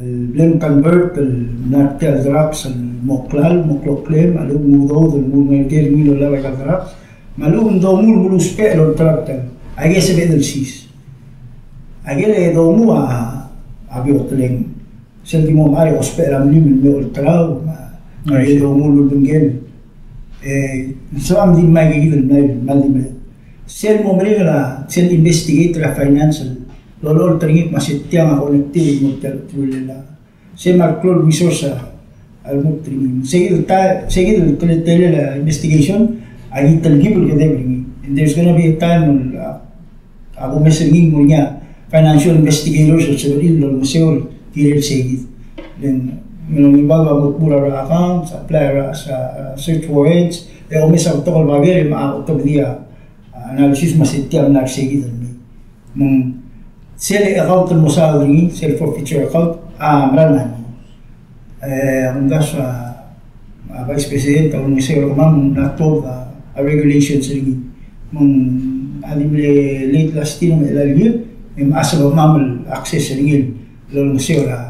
el bla leconvert el ngar er tia el drugs el mo klalo, mo kloklem, a lechub ng udoud el mo ngar er ngii el olab aika el drugs, me a lechub ng domu el mo ousbech el olterau er tia el, aike el sebeched el seize. Aike el domu a, a bioteleng. Sel di mo mechar e ousbech er a mlim el me olterau, me a, e domu el ulebengkel. E, soam di mei aike kid el mei, me a di mei. Sel mo meringel a, sel investigate er a finance el olecholt er ngii me se tiang a connected el mo tia el ultuil el a. Se me a klou el resource a, a lmuut er ngii. Se kid el ta, se kid el teletelel a investigation, a ki telkib el kedeb er ngii. And there's gonna be a time el, a, a kumes er ngii el mo er ngii a financial investigators el sebechir el olengeseu el kirel se kid. Then, you know, involve a mo tmuu er a accounts, apply er a, a, search warrants, e omes a betok el babier, e me a otobedii a, a, analysis me se tia el mla er se kid el mei. Me ng sel account el mo saod er ngii, sel forfeiture account, a mera el ngar er ngii. E, a kumdasu a, a Vice President a ulengeseu er kemam me ng mla tuobed a, a regulations er ngii. Me ng a di mle late last year me a chelecha el year, e mechas er kemam el access er ngii el olengeseu er a,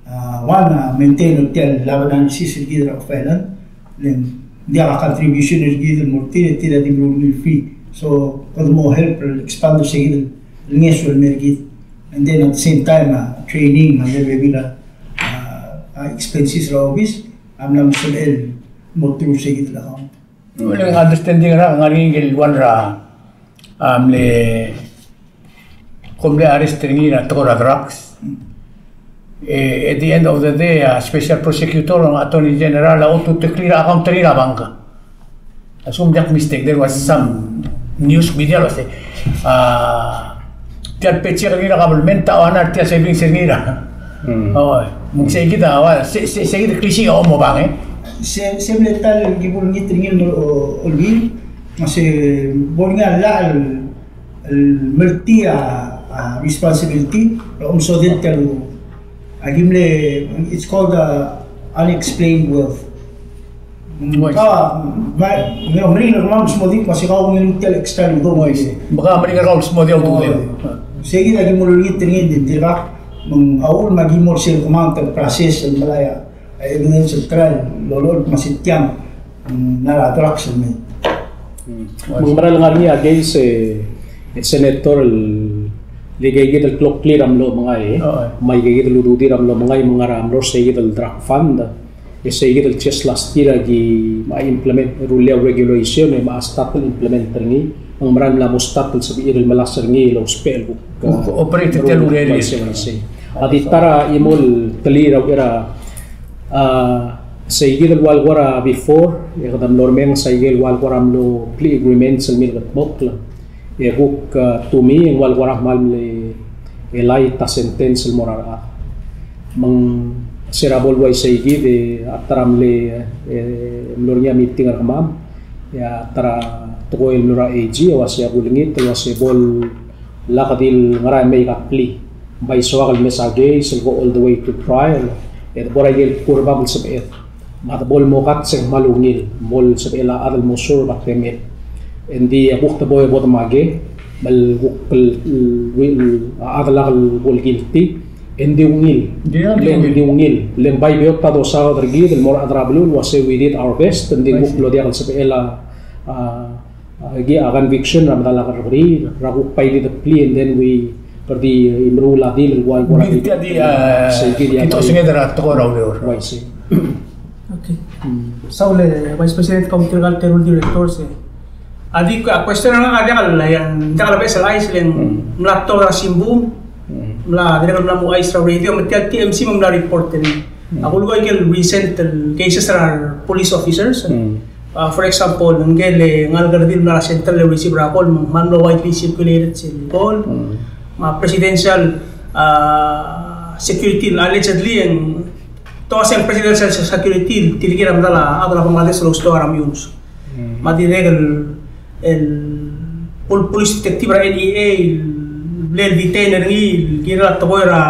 a, one, a, maintain er tia el lab analysis er kid er a Off Island, le ng diak a contribution er kid el mo er tir, e tir a di meruul er ngii el fee. So, kede mo help el expand er se kid el ngeso el mer kid. And then at the same time, a, training, me a lebebil a, a, a expenses er a obis, a mla mo sebechel el mo through se kid el account. Well, ng understanding er a, ng ngar er ngii el one er a, a mle, kom mle arrest er ngii er a tekoi er a drugs. E, at the end of the day, a special prosecutor, a attorney general, a ultutekl er a account er ngii er a bank. A lsekum ng diak mistake, there was some news media el uase, a, tia el paycheck er ngii er a government a onar tia el savings er ngii er a. Mm. O, me ng se kid a, ua, se, se, se kid el klisiich a mo bank, e. Se, se mle ta el ki bo lengit er ngii el mo, o, olbiil, me se bo er ngii a llach el, el meltii a, a, responsibility, el omesodel tia el, a, ki mle, it's called, a, unexplained wealth. Ka, me ng meringel er kemam el smodii, me se kau a ungil tia el extra el udoud. Me ka meringel er kau el smodii a udoud. Sei kid a ki mo olengit er ngii, e ng dirkak, me ng a uchul me a ki mo er sel kemam el process el melai a evidence el trial, lolol, me se tiang, mm, ngar er a drugs el mei. Me ng mera el ngar er ngii a case e, e senator el, el ikakid el kloklir a mlo mengai, e. Me ikakid el ududir a mlo mengai, me ng ngar er a mlo er seikid el drug fund. E seikid el just last year a ki me a implement, rullii a regulation, e me a start el implement er ngii, me ng mera el mla mo start el sebechir el melasech er ngii el ousbech el kuk, a, operate tia el urerir. Uaisei, uaisei. A di ta er a chimo el telir a uchei er a, a, seikid el ua el kora before, e kede mlo remenges a ikel ua el kora mlo plea agreements el milkedmokl. E kuk, a, to me, e ng ua el kora kmal mle, e, light a sentence el mo er a rechad. Me ng se er a bo el uaisei kid, e, a ta er a mle, e, mlo er ngii a meeting er kemam, e a ta er a tekoi el mlo er a AG, e uase a kulengit el uase bo lak di el ngar er a mei a plea. Bai soak el mesa case el go all the way to trial, e de bo er a ikel kurbab el sebeched. Me a de bo el mo kat se ng kmal ungil, mo el sebechel a chad el mo serve a temel. Engdi a kuk de bo e bo demake, me a kuk el, el, el, a chad el lak el bo el guilty, engdi ungil. Di ungil. Engdi ungil. Le ng bai beot a dosaod er kid el mo er a rechad er a beluu el uase we did our best, engdi kuk mlo diak el sebechel a, a, a, ki a conviction er a medal a kerrekeriil, er a kuk bai di de plea, and then we, kede di, e, meruul a deal el ua el kora. Di, di, a, sei kid a, di tosenged er a tekoi er a ureor. Uaisei. Okay. Saul, e, Vice President, kau tirka el teru el director, se. A di, a question er ngak a diak el, e, ng diak el beches el chais, le ng mla tuobed er a simbung, mla, dirrek el mla mo ouchais er a radio, me tia el TMC me ng mla report er ngii. A kulekoi a ikel recent el cases er a police officers. A, for example, ngike el ngalek el redil el mla er a center el receive er a call, me ng kmal mlo widely circulated sel call. Me a presidential, a, security, allegedly, e ng, te uase ng presidential security el tilkii er a medal a chad er a Bangladesh el oustoa er a Meyuns. Me a dirrek el, el pol-, police detective er a NEA el mle detain er ngii el kirel a tekoi er a,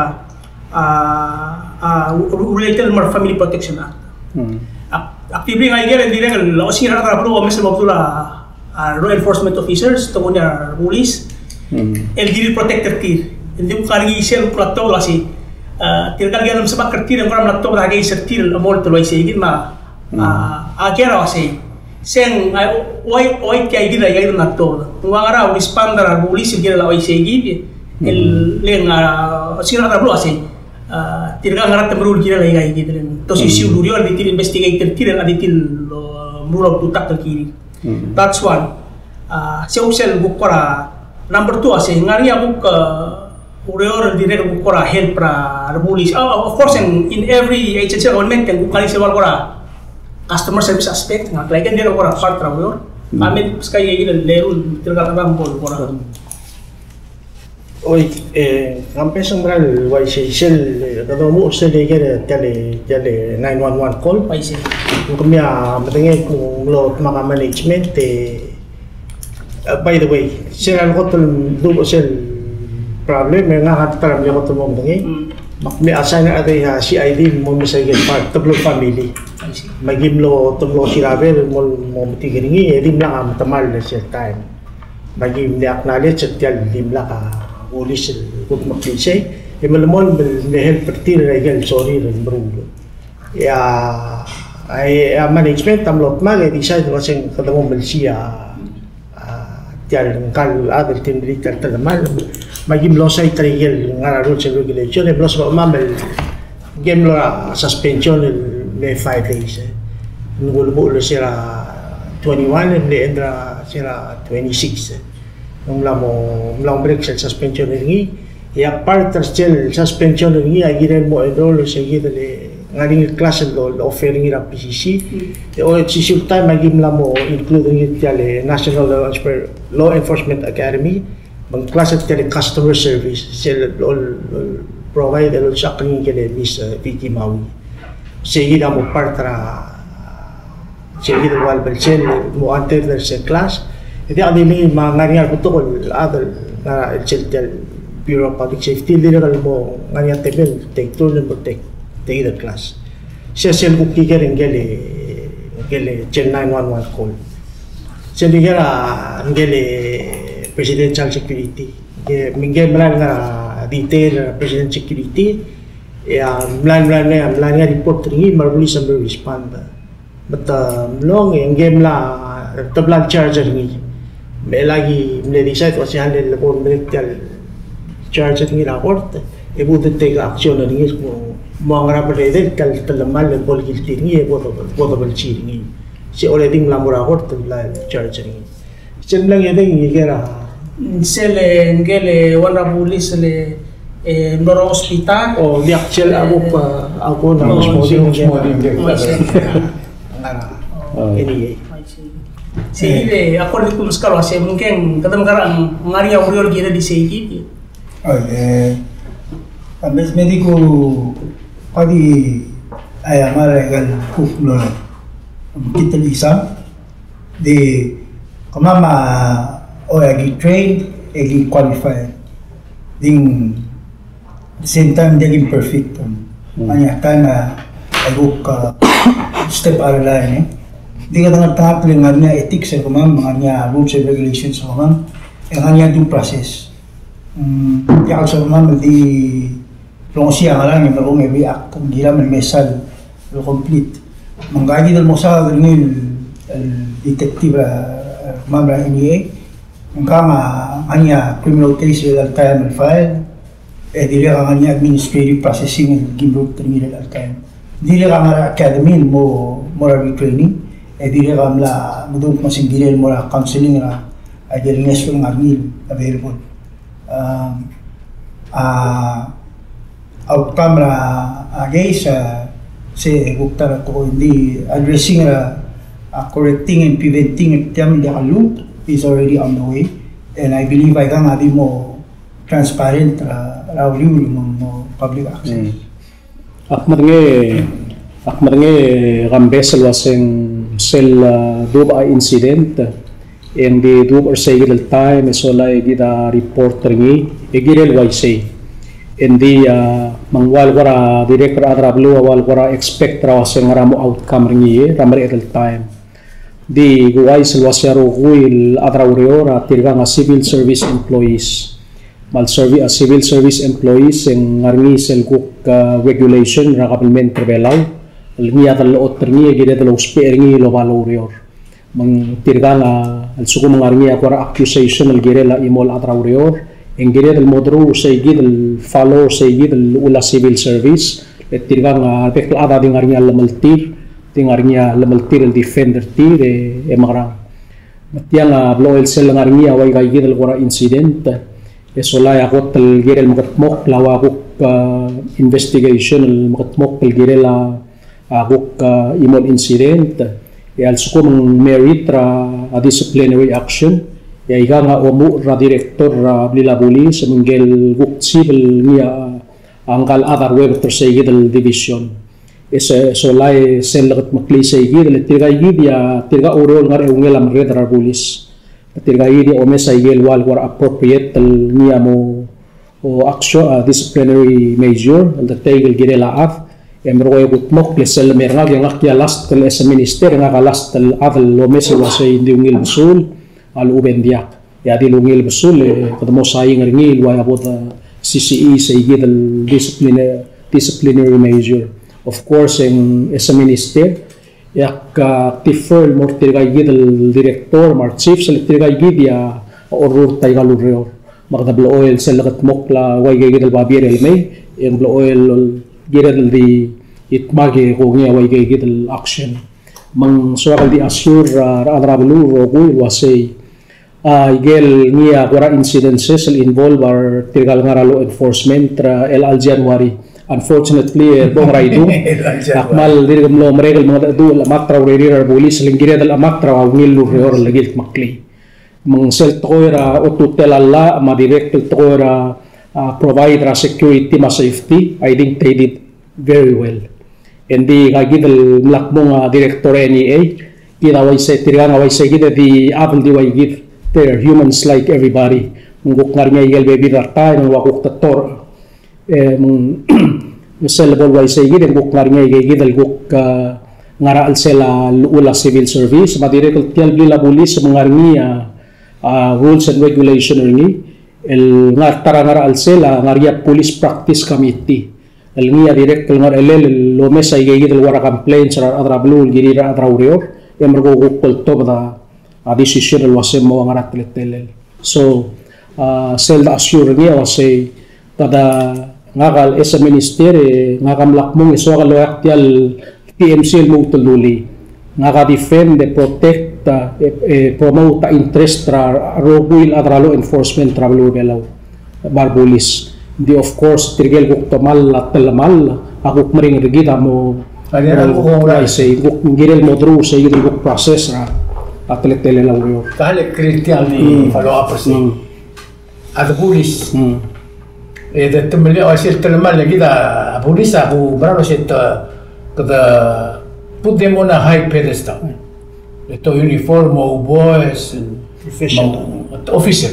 a, a, related el mo er a Family Protection Act. Ak-, actively ngike el dirrek el osiik er a rechad er a beluu el omes el mo bedul a, a, law enforcement officers, te kuk a police, el kirir el protect er tir. Engdi kuk ngar er ngii sel kuk mla tuobed el uasei, a, tirka el kired el mesebechakl er tir, e ng kora mla tuobed a case er tir el chemolt el uaisei kid me a, a, a kired el uasei. Se ng, a, ua, ua tia kid a, kid a mla tuobed. Ng ua ngera a respond er a police el kirel a uaisei kid, el, le ng, a, osiik er a rechad er a beluu el uasei. A, tirka ngera te meruul el kirel aika kid, le ng, te osisiu el ureor, di tir investigate er tir, a di tir, o, meruul a ultutakl el kirir. That's one. A, se kuk sel kuk kora, number two, a, se ng ngar er ngii a kuk, a, ureor el dirrek el kuk kora help er a rebulis. A, of course, in, in every agency of government, e ng kuk ngar er ngii sel ua el kora customer service aspect, ng ngar er ngii a ikel dirrek el kora part er a ureor. A me di beskau aike el eru el tirka el rechad a bo el kora. Oi, e, ng kmo se ng mera el uaisei sel, e, kede omuchel sel ikel, e, tia el, tia el nine one one call. Uaisei. Ng kemiu a medengei kung mlo dmak a management, e, e, by the way, sel lekot el duubech sel problem, e ngak a ta er a mle kot el mo medengei. Me ak mle assign er a chad er a CID el mo mesa ikel part, te blo family. Uaisei. Me aki mlo, te mlo siraber, mo, mo metik er ngii, e dimlak a metemall er sel taem. Me aki mle acknowledge er tia el dimlak a bulis el kudmeklii sei, e melemolem el mle help er tir er a ikel sorir el meruul. E a, a, a management a mlo dmak e decide el uaseng kede mo melsiich a, a, tia el ngkal chad el tir el mle ta el telemall. Me aki mlo cite er a ikel ngar er a rules and regulation, e mlo sebechemam el Ng mlo er a suspension el mle five days, e. Ng ulemuchel er se er a twenty-one, e mle end er se er a twenty-six, e. Ng mla mo, mla mo break sel suspension er ngii, e a part er sel suspension er ngii a kirel mo enroll er se kid el ngar er ngii el class el offer er ngii er a PCC. E osisiu el taem a ki mla mo include er ngii tia el National Law Enforcement Academy. Me ng class er tia el customer service, sel, ol, ol provide el olsisechakl er ngii el Miss, e, Vicky Maui. Se kid a mo part er a, se kid a ua el belsel, mo attend er sel class. E diak di le me ng ngar er ngii a rebetok el chad el ngar er sel tia el Bureau of Public Safety, el dirrek el mo ngar er ngii a temel, take turn el mo take, take the class. Se sel kuk kiker er ngii el Ngike el nine one one call. Sel ngike er a, ngike el Presidential Security. Ngike, ngike el mla er a detail er a Presidential Security, e a mla, mla, mla, mla er ngii a report er ngii, me a rebulis a mla respond. Me te mlong, e ngike el mla, te bla charge er ngii. Me lak mle decide el uasei a le bo el mle charge er ngii er a court, e bo de take action er ngii el kmo ng ngar er a bebil el telemall el bo el guilty er ngii, e bo de, bo de belsii er ngii. Se already ng mla mo er a court el bla charge er ngii. Sel mla ngii e ng ngike er a. Sel, e, ngike el one er a bulis el, e, mlo er a hospital. O, diak sel a kuk, a, a kuk na small, small, small. Anyway. Sei, e, according to meskau a se, me ng keng, kede mekerang, ng ngar er ngii a ureor el kirel di sei kid. Oi, e, a mes medical, kadi, a, a mera el kuk mlo mekngit el isang, di kemam a, oi, a ki trained, e ki qualified. Di ng same time, di ki perfect. Ng ngar er ngii a time a, a kuk, a, step out of line, e. Di kede ngar er ngii a ethics er kemam, ngar er ngii a rules and regulations er kemam, e ngar er ngii a due process. Mm, diak el soal kemam el di rongesii a ngerang e merekong e react, ng kiram el mesa el complete. Me ngka kid el mo saod er ngii el, el detective er a, er kemam er a N E A, ngkang a ngar er ngii a criminal case er chelecha el taem el file, e dirrek a ngar er ngii a administrative processing el ki mrut er ngii er chelecha el taem. Dirrek a ngar er a academy el mo, mo er a retraining, e dirrek a mla medung me se ng kirel el mo er a counseling er a, a ikel ngeso el ngar er ngii el available. A, a, a outcome er a, a case, a, se kuk ta er a tekoi, ng di addressing er a, a, correcting and preventing er tiang el diak lluut is already on the way. And I believe aikang a di mo transparent er a, er a uriul me ng mo public access. Mm. Ak medengei, ak medengei e kambes el uaseng sel, a, dubech a incident, e ng di dubech er sei kid el taem, e sola e kid a report er ngii, e kirel uaisei. E ng di, a, me ng ua el kora dirrek er a chad er a beluu a ua el kora expect er a uaseng ngera mo outcome er ngii, e, er a mereched el taem. Di kuuchais el uasei a rokui el chad er a ureor a tirkang a civil service employees. Me a le servi-, a civil service employees e ng ngar er ngii sel kuk, a, regulation er a kabelment er a Belau el ngii a delechot er ngii e kired el ousbech er ngii el oba loureor. Me ng tirkang a, a lsekum ng ngar er ngii a kora accusation el kirel a chimo el chad er a ureor, e ng kired el mo deruul er sei kid el follow er sei kid el llechul a civil service, e tirkang a bek el chad a di ngar er ngii a llemeltir, di ngar er ngii a llemeltir el defend er tir, e, e mekerang. Me tiang a blechoel sel lengar er ngii a ua ika kid el kora incident, e sola e a kot el kirel mekedmokl a ua kuk, a, investigation el mekedmokl el kirel a, a kuk, a, chimo el incident, e a lsekum ng merit er a, a, disciplinary action, e aikang a omuchel er a director er a blil a bulis, me ngike el kuk chief el ngii a, a ngka el chad a ruebet er sei kid el division. E se, sola e sel lekedmeklii sei kid, le tirka kid a, tirka oureor el ngar er a eungel a merreder er a rebulis. Tirka kid a omes a ikel ua el kora appropriate el ngii a mo, o, action, a, disciplinary measure, el deteik el kirel a chad, e merekong e kudmokl e sel lemerek ngak e ngak a last el, as a minister, ngak a last el chad el omes el uasei ng di ungil besul a lechub e ng diak. E a di ungil besul, e kede mo saing er ngii el ua a bo de C C E sei kid el discipline-, disciplinary measure. Of course, e ng, as a minister, e ak, a, defer el mo er tirka kid el director me a rechiefs, le tirka kid a orrurt aika el ureor. Me kede blechoel sel lekedmokl a ua ika kid el babier el mei, e ng blechoel kired el di dmak e kongei a ua ika kid el action. Me ng soak el di assure, a, er a rechad er a beluu el rokui el uasei, a, ikel ngii a kora incidences el involve er tirka el ngar er a law enforcement er a chelecha el January. Unfortunately, e bo er a idung, a kmal dirk mlo merek el mengedecheduch el chemat er a urerir a rebulis, le ng kired el chemat er a ungil el ureor el kildmeklii. Me ng sel tekoi er a otutel a llach, me a dirrek el tekoi er a, a, provide er a security me a safety, I think they did very well. E ng di ika kid el mla kmung a director er a N E A, kid a uaisei, tirkang a uaisei kid e di chad el di ua kid, they're humans like everybody. Me ng kuk ngar er ngii a ikel bebil er a taem, me ng ua kuk tetor. E, me ng, me sel bo el uaisei kid, e ng kuk ngar er ngii a ika kid el kuk, a, ngar er a chelsel a llechul a civil service, me a dirrek el tia el blil a bulis me ng ngar er ngii a, a rules and regulation er ngii, el ngar er a ta er a ngar er a chelsel a ngar er ngii a police practice committee. El ngii a dirrek el ngar er a chelsel el omes a ikeikid el ua complaints er a rechad er a beluu el kirir a rechad er a ureor, e merekong e kuk oltobed a decision el uase mo ngar er a teletelel. So, a, sel de assure er ngii a uase, kede ngak el as a minister, e, ngak a mla kmung e soak el oeak tia el T M C el lmuut el dulii. Ngak a defend, e protect, a, e, e promote a interest er a rokui el chad er a law enforcement er a beluu er a Belau. Me a rebulis. Ng di of course, tirke el kuk tomall a telemall, a kuk meringel er kid a mo, a, kuk, ng kirel mo through, sei kid el kuk process er a, a teletelel a ureor. Ka le critical di follow up er sei. A de bulis. E de temellii a sel telemall e kid a bulis a ku mera el uase te, kede put them on a high pedestal. E te uniform, mo boes, professional. Mo, officer.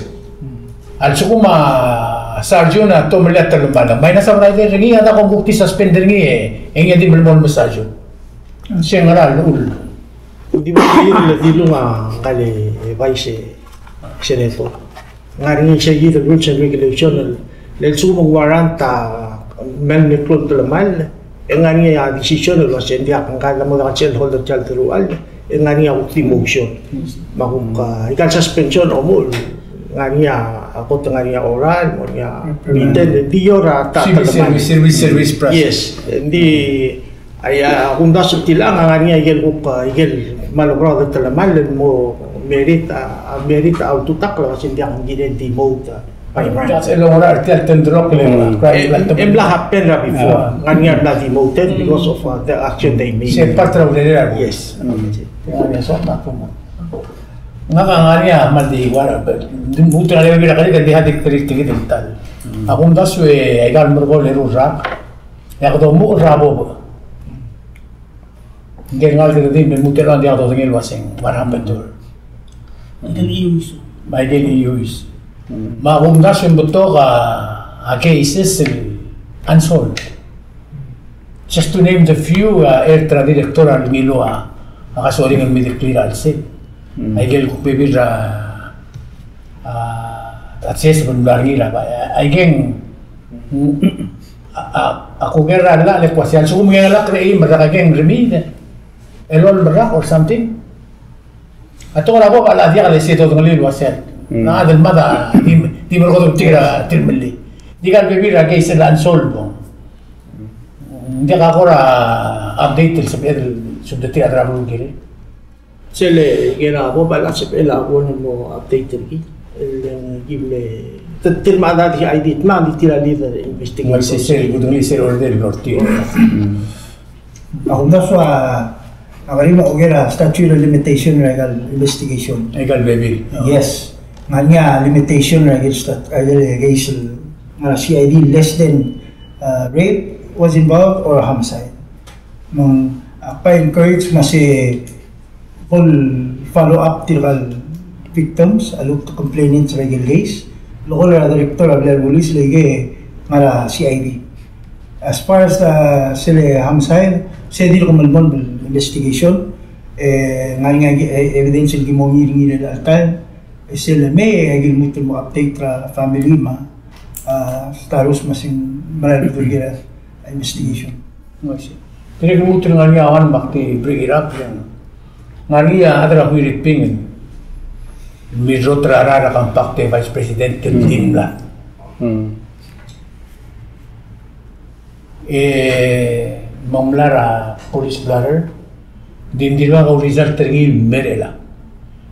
A lsekum a sergeant a tomellii a telemall, me a ina sa brother er ngii a da kuk di suspend er ngii e, e ngii a di melemolem el sergeant. Se ngera el llechul. Di mo di le dilung a ngka el vice senator. Ngar er ngii sei kid el rules and regulation el, el lsekum ng warrant a mle meklou el telemall, e ngar er ngii a decision el uase ng diak, ngka el mo diak el holder tia el terual, e ngar er ngii a kuk demotion. Me a kuk, a, ika el suspension a omuchel, ngar er ngii a kot, ngar er ngii a oral, ngar er ngii a written, di ua er a ta, civil service, civil service process. Yes, di A, a kumdasu e tiang a ngar er ngii a ikel kuk, a, ikel kmal oberaod el telemall el mo merit a, a merit a ultutakl el uase ng diak, ng kirel demote, a. Bai, bai. That's a long run, tia el tenderok le, e, e mla happen er a before. Ngar er ngii a mla demoted because of, uh, the action they made. Se part er a urerel. Yes. Ngak a ngar er ngii a kmal di ua, di lmuut er a level er a kerik, di ha di kerik, di kerik el tal. A kumdasu e aika el merekong el eru el rak, e ak domuchel er a bobech. Ngike el ngalek er kid me lmuut er a, ng diak dodengei el uaseng what happened to her. Aike el iuis. Me aike el iuis. Me a kumdasu e ng betok a, a cases el unsolved. Just to name the few, a, er tir a director a ngiluu a, a kasoring el mle declare a chelsel. Aike el kuk bebil er a, a, a cases el mla er ngii er a, a, aike ng A, a, a kuk er a llach el kmo uasei a lsekum ng ngar er a eim el rak, a keng remiid, elolem el rak or something. A tekoi er a bobech a diak el se dodengelii el uasei. Mm. A chad el mad a di, di merekong e tir a, tir a mle. Di kuk bebil er a case el unsolved. Ng diak a kora update el sebeched el subed er tir a rechad er a beluu el kirel. Sel, e, ker a bobech a sebechel a bo el mo update er ngii. El, e, ki mle, te, tir me a di I D, me a di tir a lead er a investigation. Well, se, se, kudengei sel order el lortir. A kumdasu a, a ngar er ngii a ker a statute of limitation er a ikal investigation. Ikal bebil. Yes. Ngar er ngii a limitation er a ikel stat-, a ikel case el ngar er a C I D less than, uh, rape was involved or homicide. Me ng, a, ak bai encourage me se bo el follow up tirkal victims, a lechub e te complainants er a ikel case, el ko er a director er a blil a bulis le ike ngar er a C I D. As far as, uh, sel homicide, se dirk melemolem el investigation, e, ngar er ngii a, e, evidence el ki mo ngii er ngii er a chelecha el taem, e sel mei, e, aki lmuut el mo update er a family me a, a, status me se ng mera el dul ker a investigation. Dirrek el lmuut el ngar er ngii a one me ak di bring it up, e ng ngar er ngii a chad er a Huiriping el mirrot er a, er a compact e vice president el di mla. E, me ng mla er a police blotter, di ng dirkak a result er ngii el mei er chelechang.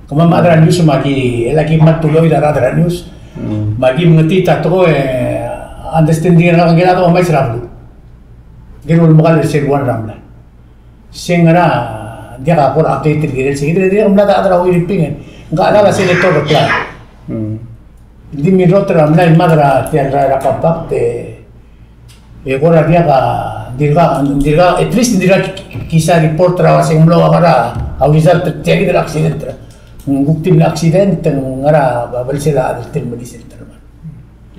Kemam a chad er a news me aki, el aki mad tuloid a rechad er a news. Me aki mengetiit a tekoi, e, understanding er ngak a ngike el chad a omais er a beluu. Ng kirel el mekall er sel one er a mlai. Se ngera, ng diak a kora update el kirel se, ng dirrek el mla er a chad er a Huiriping, e ng kora senator er a Palau. Di mirrot er a mlai el mad er a tia el, er a compact, e, e kora diak a, dirkak, dirkak, at least dirkak ki, ki, kisa report er a uaseng mlo ngar er a, a result er tia kid el accident er a. Ng kuk di mle accident, ng ngar er a, a belsel a chad el tir el melilt er a.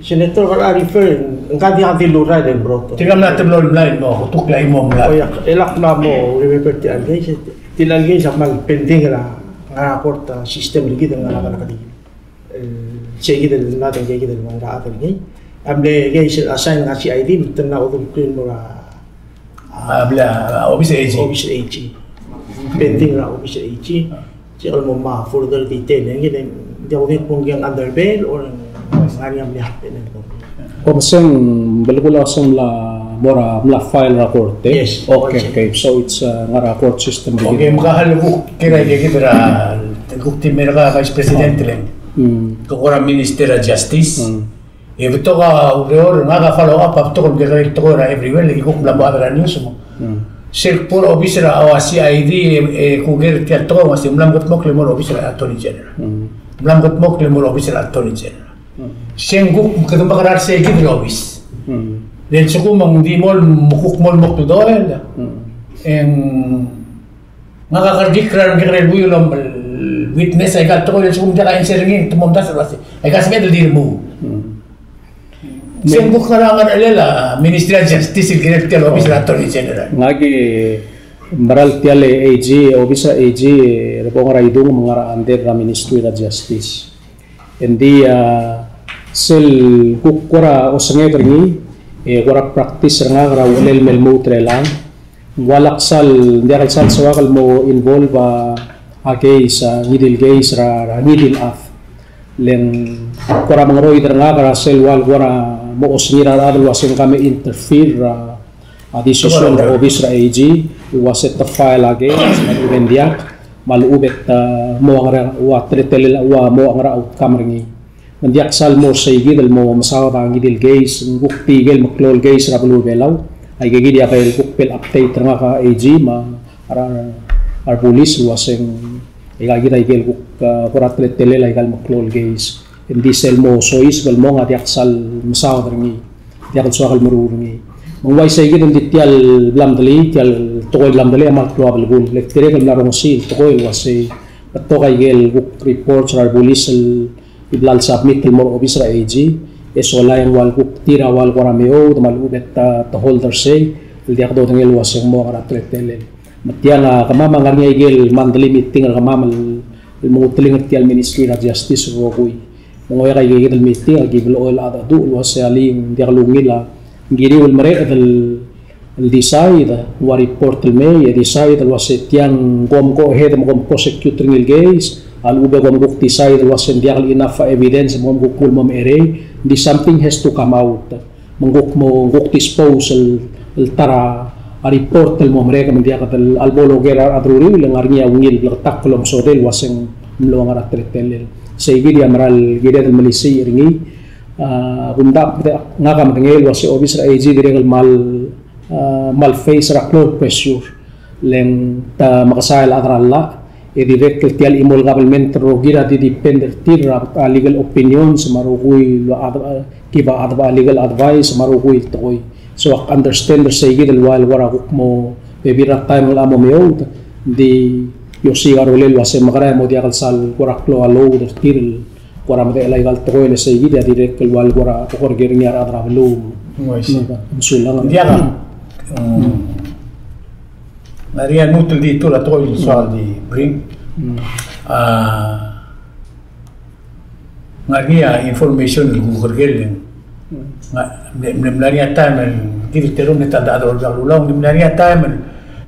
Senator, kora refer, ngka di a di lurai el broto. Tirka mla teblo el mlai mo, kutuk lai mo mlai. O ya, e ak mla mo remember tia el case, tia el case a kmal pending er a, ngar er a court system er kid el ngar er a, ngar er a, e, sei kid el mla, sei kid el ngar er a, ngar er a, a mle case el assign er a C I D, me te mla ulduklii el mo er a A, bla, a, Office er a AG. Office er a AG. Pending er a Office er a AG. Sel mo ma further detail, e ng di, di, di, di, di, under bail or ngar er ngii a mle happen. Ko meseng, belkul a oseng mla, mo er a, mla file er a court, e? Yes. Okay, okay. So it's, uh, ngar er a court system. Okay, me ka el kuk, kira, kira, kira, kuk di Merka Vice President, le. Mm. Ko er a Minister er a Justice. Mm. E betok a ureor, ngak a follow up, a betok el kekerei el tekoi er a everywhere, le kuk mla mo er a news mo. Mm. Sel kbo er a obis er a, o, a C I D, e, e, kuker tia el tekoi, me se mla mo kldmokl el mo er a obis er a Attorney General. Mm. Mla mo kldmokl el mo er a obis er a Attorney General. Mm. Se ng kuk kede mekerang er sei kid el obis. Mm. Le lsekum ng di mo el, kuk mo el mo kldmokl el. Mm. E ng Ngak a kerekikl er a kekerei el buil el witness aika el tekoi el lsekum ng diak a answer er ngii, te mo omdasu el uasei aika a sebeched el di remuul. Hmm. Se ng kuk ngar er a ngerchelel a Ministry of Justice el kirel tia el obis er a Attorney General. Ngak a mera el tia el AG, obis er a AG, e bo ngar er a idung me ng ngar er a under er a Ministry of Justice. Engdi, a, sel kuk kora osengek er ngii, e kora practice er ngak er a uchelel me lmuut er chelechang. Ng ua lak sal, ng diak el sal soak el mo involve a, a case, a ngii di el case er a, er a ngii di el chad. Le ng kora mengeroid er ngak er a sel ua le kora mo osengir a rechad el uasei ng ka me interfere er a, a decision er a obis er a AG, el uasei te file a case, me a lechub e ng diak, me a lechub e te mo ngera, ua teletelel a ua mo ngera outcome er ngii. Me ng diak sal mo sei kid el mo mesaod a ngii di el case, ng kuk di ikel meklou el case er a beluu er a Belau. Aike kid a ikel kuk bel update er ngak a AG me a re, a rebulis el uasei ng aika kid a ikel kuk, a, kora teletelel aika el meklou el case. Engdi sel mo soiseb el mong a diak sal mesaod er ngii. Diak el soak el meruul er ngii. Me ng uaisei kid, engdi tia el bla mdelii, tia el tekoi el bla mdelii a kmal klou a belkul. Le dirrek el mla rongesii el tekoi el uasei betok a ikel kuk reports er a rebulis el bla el submit el mo er a obis er a AG, e sola e ng ua le kuk tir a ua le kora meoud, me a lechub e te, te hold er sei, el diak dodengei el uasei ng mo ngar er a teletelel. Me tiang a kemam a ngar er ngii a ikel monthly meeting er kemam el, el menguteling er tia el Ministry er a Justice el rokui. Me ng oeak aike kid el meeting, a ki blechoel a cheldecheduch el uasei alii, ng diak lungil a, ng kiriu el mereched el, el decide, ua report el mei, e decide el uasei tiang kom go ahead me kom prosecute er ngii el case, a lechub e kom kuk decide el uasei ng diak el enough a evidence me kom kuk kmal mo mecherei, the something has to come out. Me ng kuk mo, ng kuk dispose el, el ta er a report el mo merek me ng diak el, a lebo loker a rechad er a uriul, e le ng ngar er ngii a ungil bleketakl el omesodel el uasei ng mlo ngar er a teletelel. Sei kid a mera el kired el melisiich er ngii, a, kumdasu e ngak a medengei el uasei obis er a AG dirrek el kmal, a, kmal face er a klou el pressure. Le ng te mekesai el chad er a llach, e dirrek el tia el chimo el government el rokir a di depend er tir er a, a, legal opinions me a rokui el, a, a, give a, a, legal advice me a rokui el tekoi. So ak understand er sei kid el ua le kora kuk mo bebil er a taem el mo meoud, di osiik a rolel el uasei mekerang e mo diak el sal kora klou a load er tir el kora medechel aika el tekoi, le sei kid a dirrek el ua le kora oker er ngii a rechad er a beluu. Mm, I see. Mesulang. Diak a. Mm. Ng ngar er ngii a lmuut el di tuu er a tekoi el soal di bring. Mm. A, ng ngar er ngii a information el kuk er ker el, mm, ng mle, mle mla er ngii a taem el kid el terung e te mla er a Olbiil er a Kelulau, ng mle mla er ngii a taem el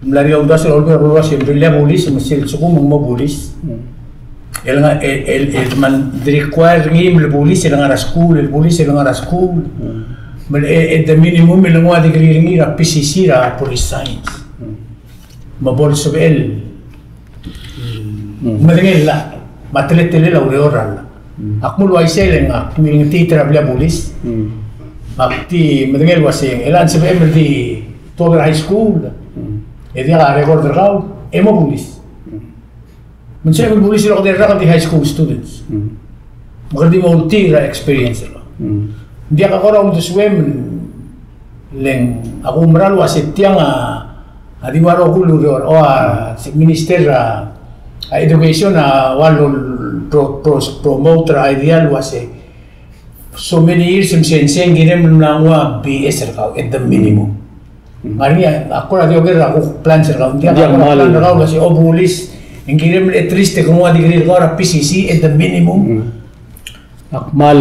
mla er ngii a uldasu er a Olbiil er a Kelulau el uasei ng rirellii a bulis, me sel lsekum ng mo bulis. Mm. El ngar, el, el, el, me ng di require er ngii me le bulis el ngar er a skuul, el bulis el ngar er a skuul. Mm. Me le, e, e, the minimum el nguu a degree er ngii er a PCC er a police science. Mm. Me bo lsebechel, mm, medengei el llach, me a teletelel a ureor er a llach. Mm. Ak mle uaisei le ngak a kmilengetechit er a blil a bulis. Mm. Me ak di medengei el uasei, e le ng sebechem el di tuobed er a high school, mm, e diak a record er kau, e mo bulis. Mm. Me ng sebechem el bulis el okedei el rak el di high school students. Mm. Me kede di mo ultuil er a experience er kau. Mm. Ng diak a kora uldesuem, le ng, a kumerang el uasei tiang a, a di ua rokui el ureor, o a, se-, minister er a, a education a ua lo-, pro-, pro-, promote er a idea el uasei So many years e msensei, ng kirem el mla nguu a B S er kau at the minimum. Ng ngar er ngii a, a kora di oker er a kuk plan er kau. Ng diak a kora plan er kau el uase, o, bulis, ng kirem el at least e ke nguu a degree er kau er a P C C at the minimum. Ak kmal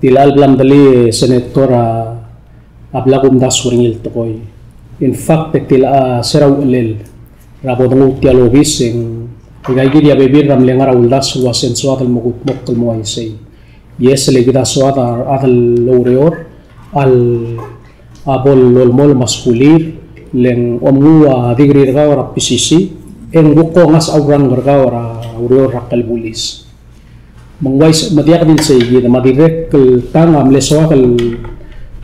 tilechang el bla mdulii, Senator, a, a bla kumdasu er ngii el tekoi. In fact, e tilechang, a, se er a uchelel er a bo denguu tia el obis e ng, e aika kid a bebil er a mle ngar er a uldasu el uase ng soad el mo kudmokl el mo uaisei. Yes, le kid a soad a rechad el oureor a, a bo lolemolem a skulir, le ng omnguu a degree er kau er a P C C, e ng kuk ngasech a rank er kau er a ureor er a klbulis. Me ng uaisei, me diak di sei kid, me a dirrek el tang a mle soak el,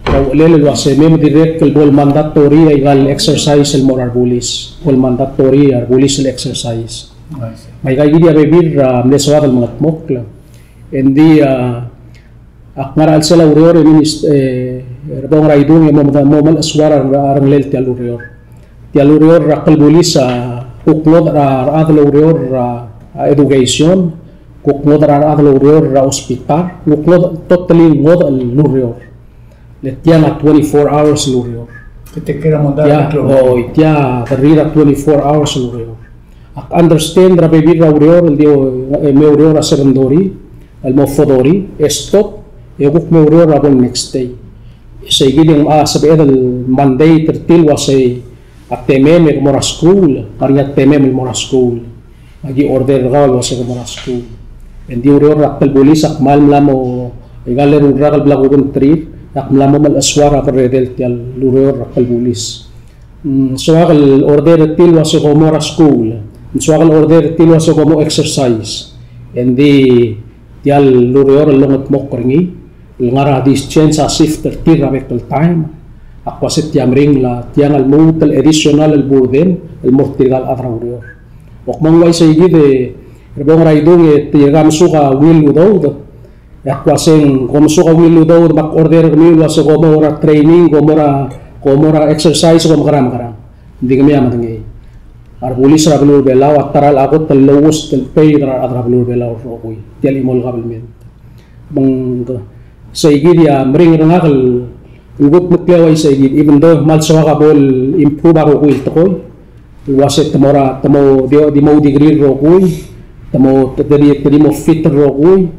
er a uchelel el uase me, me dirrek el bo el mandatory aika el exercise el mo er a rebulis, bo el mandatory a rebulis el exercise. Me aika kid a bebil er a mle soak el mengedmokl. Engdi a, ak ngar er a chelsel a ureor e minist-, e, er a bong er a idung e mo, mo melechesuar a rengelel tia el ureor. Tia el ureor er a klbulis a kuk ngodech er a rechad el oureor er a, a, education, kuk ngodech er a rechad el oureor er a hospital, kuk ngodech, totally ngodech el ureor. Le tiang a twenty-four hours el ureor. Ke take care a mondai. Tia, oi, tia, the real twenty-four hours el ureor. Ak understand er a bebil er a ureor el di, e, me oureor er a seven thirty el mo four thirty, e stop, e kuk me oureor er a bo el next day. E sei kid e ng, a, sebeched el mandate er tir el uasei a temem e ke mo er a skuul, ngar er ngii a temem el mo er a skuul. Aki order er kau el uase ke mo er a skuul. Engdi ureor er a klbulis a kmal mla mo, aika el eru el rak el bla kubengterir, a kmal mla mo melechesuar a berredel tia el ureor er a klbulis. Mm, soak el order er tir el uase ke mo er a skuul. Soak el order er tir el uase ke mo exercise. Engdi tia el ureor el longedmokl er ngii, el ngar er a dis-, change a shift er tir er a bek el taem, a kuk uase tia meringel a tiang el lmuut el additional el burden el mo er tirka el chad er a ureor. Ak mo ng uaisei kid e, er a bong er a idung e tirka a mesuk a ungil el udoud, e ak uase ng, kom mesuk a ungil el udoud me ak order er kemiu el uase kom mo er a training, kom mo er a, kom mo er a exercise, kom mekerang, mekerang. Ng di kemiu a medengei. A rebulis er a beluu er a Belau a ta er a kot el lowest el pay er a rechad er a beluu er a Belau el rokui. Tia el chimo el kabelment. Me ng, sei kid a meringel er ngak el kudmeklii a uaisei kid, even though kmal soak a bo el improve a rokui el tekoi, el uase te mo er a, te mo di, di mo degree el rokui, te mo, te, te di, te di mo fit el rokui,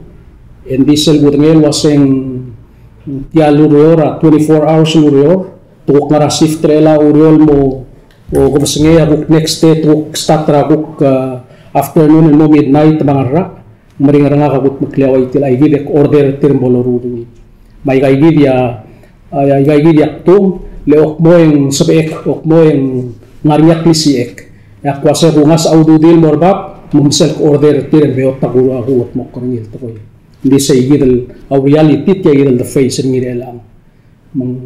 engdi sel kudengei el uase ng tia el ureor a twenty-four hours el ureor, te kuk ngar er a shift er a ureor el mo, o, kebesengei a kuk next day, te kuk start er a kuk, a, afternoon el mo midnight me a ngerang. Meringel er ngak a kudmeklii a uaisei kid e ak order er tir me bo loruul er ngii. Me aika kid a, a, aika kid a kdung, le ak mo e ng sebechek, ak mo e ng ngar er ngii a klisichek. E ak uase kuk ngasech a ududir el mo er bab, me ng sel ak order er tir e ng beot a ku, a kudmokl er ngii el tekoi. Ng di sei kid el, a reality tia kid el de face er ngii er chelechang. Me ng,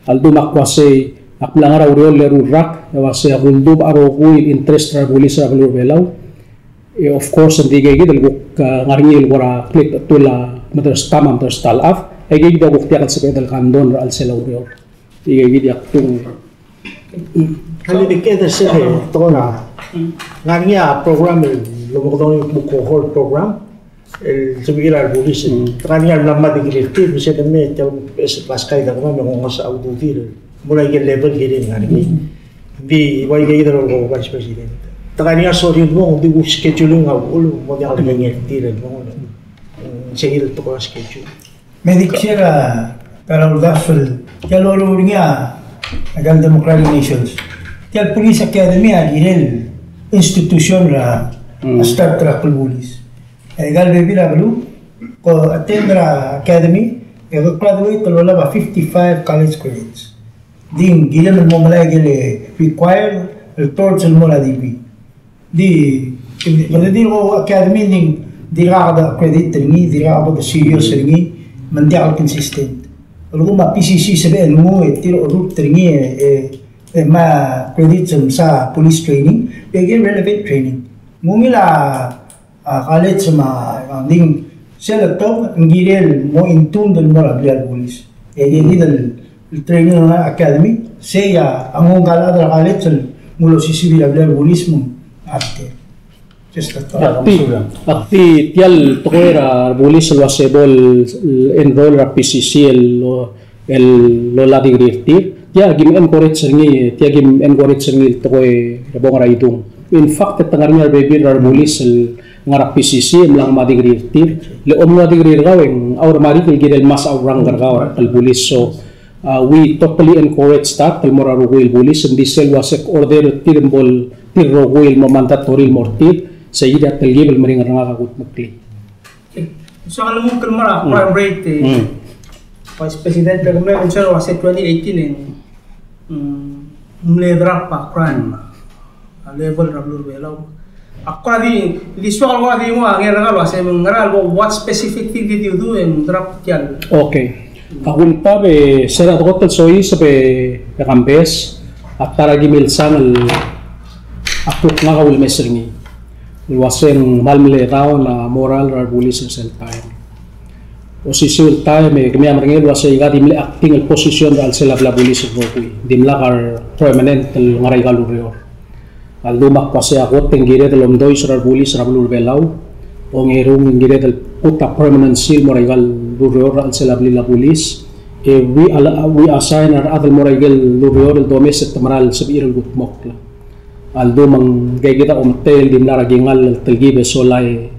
a ldu me ak uasei, ak mla ngar er a ureor el eru el rak, e uasei ak uldubech a rokui el interest er a rebulis er a beluu er a Belau. E of course, ng di ikei kid el kuk, a, ngar er ngii el kora klikechetul a medersta me a medersta el chad, e ikei kid a kuk diak el sebeched el condone er a chelsel a ureor. Ikei kid a kdung. Kede kede se tekoi er a, ngar er ngii a program el lomekedong el kmo cohort program, el sebechir a rebulis. Mm. Te ngar er ngii a mla mad er tir, me se de me, tia el beches el baskai de kemam, me ng ngasech a ududir el mo er a ikel level el kirel ngar er ngii. Mm. Ng di ua ikei kid el ko Vice President. Te ngar er ngii a sorir el mong, ng di ku scheduling a uchul, mo diak lekengei er tir el mong. Mm, se kid el tekoi er a schedule. Me di kuk se er a, ta er a uldasu el, tia el loruul er ngii a, aika el democratic nations. Tia el police academy a kirel institution er a, mm, a start er a klbulis. E aika el bebil er a beluu, ko attend er a academy, e ko graduate el olab a fifty-five college credits. Di ng kirem el mo melai a ikel required el towards el mo er a degree. Di, kede di ko academy, di, dirkak de credit er ngii, dirkak de serious er ngii, me ng diak el consistent. El kmo a P C C sebechel el nguu e tir a orrurt er ngii e, e, e me a credit el msa police training, e ikel relevant training. Ng ungil a, a, college me a, a, ng di sel letok, ng kirel mo in tune el mo er a blil a police. E ikei kid el training er a academy, sei a nguu ngka el chad er a college el mo osisiu er a blil a police me ng arte. Just a thought. Ak di, ak di tia el tekoi er a rebulis el uase bo el enroll er a P C C el, el lola degree er tir. Tia kim encourage er ngii, tia kim encourage er ngii el tekoi er a bong er a idung. In fact, e te ngar er ngii a rebebil er a rebulis el ngar er a P C C e mla ngmai a degree er tir. Le omnguu a degree er kau e ng automatic el kirel mas outrang er kau er a rebulis. So, uh, we totally encourage that el mo er a rokui el bulis, ng di sel uase order er tir me bo el tir rokui el mo mandatory el mo er tir, se kid a telkib el meringel er ngak a kudmeklii. Okay. So, a lmuut el mo er a crime rate, e, Vice President, e ke mle mention el uase twenty eighteen e ng, mm, mle drop a crime, a level er a beluu er a Belau. Ak kora di, di soak el kora di nguu a ngerang el uase me ng ngera el, what specific thing did you do e ng drop tia el? Okay. Ak omtab e se er a dekot el soiseb e kambes a ta er a kimilsang el a kuk ngak a ulemes er ngii el uase ng kmal mle down a moral er a rebulis er sel taem. Osisiu el taem e kemiu a medengei el uase aika di mle acting el position er a chelsel a blil a bulis el rokui. Dimlak a re permanent el ngar er aika el ureor. A ldu me ak uase a kot e ng kired el omdois er a rebulis er a beluu er a Belau. Ongerung e ng kired el put a permanent seal el mo er aika el ureor er a chelsel a blil a bulis. E we al-, we assign a rechad el mo er aike el ureor el domes e te mera el sebechir el kudmokl. A ldu me ng keikid a ometei el di mla er a kingall el telkib e sola e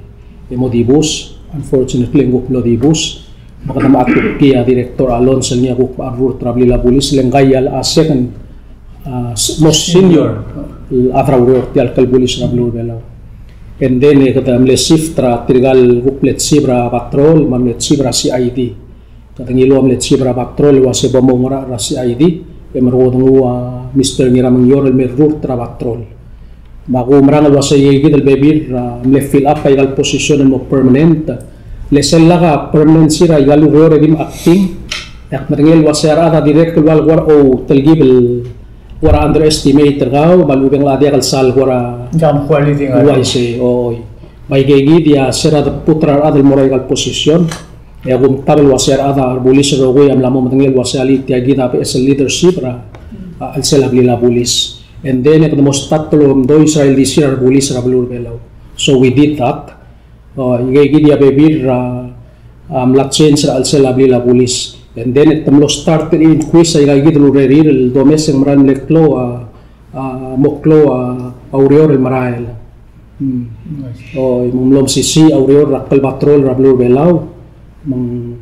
mo dibus. Unfortunately, ng kuk mlo dibus. Me kede mla kuk kii a Director Alonso el ngii a kuk mla rurt er a blil a bulis, le ngka a second, ah, s-, most senior, ah, chad er a ureor er tia el klbulis er a beluu er a Belau. And then, e kede mle shift er tirka el kuk mle chief er a patrol, me a mle chief er a C I D. Kede ngiluu a mle chief er a patrol el uase bo moungerachel er a C I D, e merekong e nguu a Mister Ngiramengior el me rurt er a patrol. Me a kumerang el uase aikeikid el bebil a mle fill up aika el position el mo permanent. Le sel lak a permanency er aika el ureor e di mo acting, e ak medengei el uase a rechad a dirrek el ua le kora outelkib el kora underestimate er kau, me a lechub e ng locha diak el sal kora uaisei, oi. Me aikeikid a se er a deput er a rechad el mo er aika el position. E a kumtab el uase a rechad er a bulis el rokui a mla mo medengei el uase a litiakid a beches el leadership er a, a, chelsel a blil a bulis. And then e kede mo start el omdois er a ildisir a rebulis er a beluu er a Belau. So we did that. Uh, aikeikid a bebil er a, a mla change er a chelsel a blil a bulis. And then e te mlo start el increase aikaikid el urerir el domes e ng merael el mle klou a, a, mo klou a, a ureor el merael. Mm. Nice. O, me ng mlo mesisiich a ureor er a klou el patrol er a beluu er a Belau. Me ng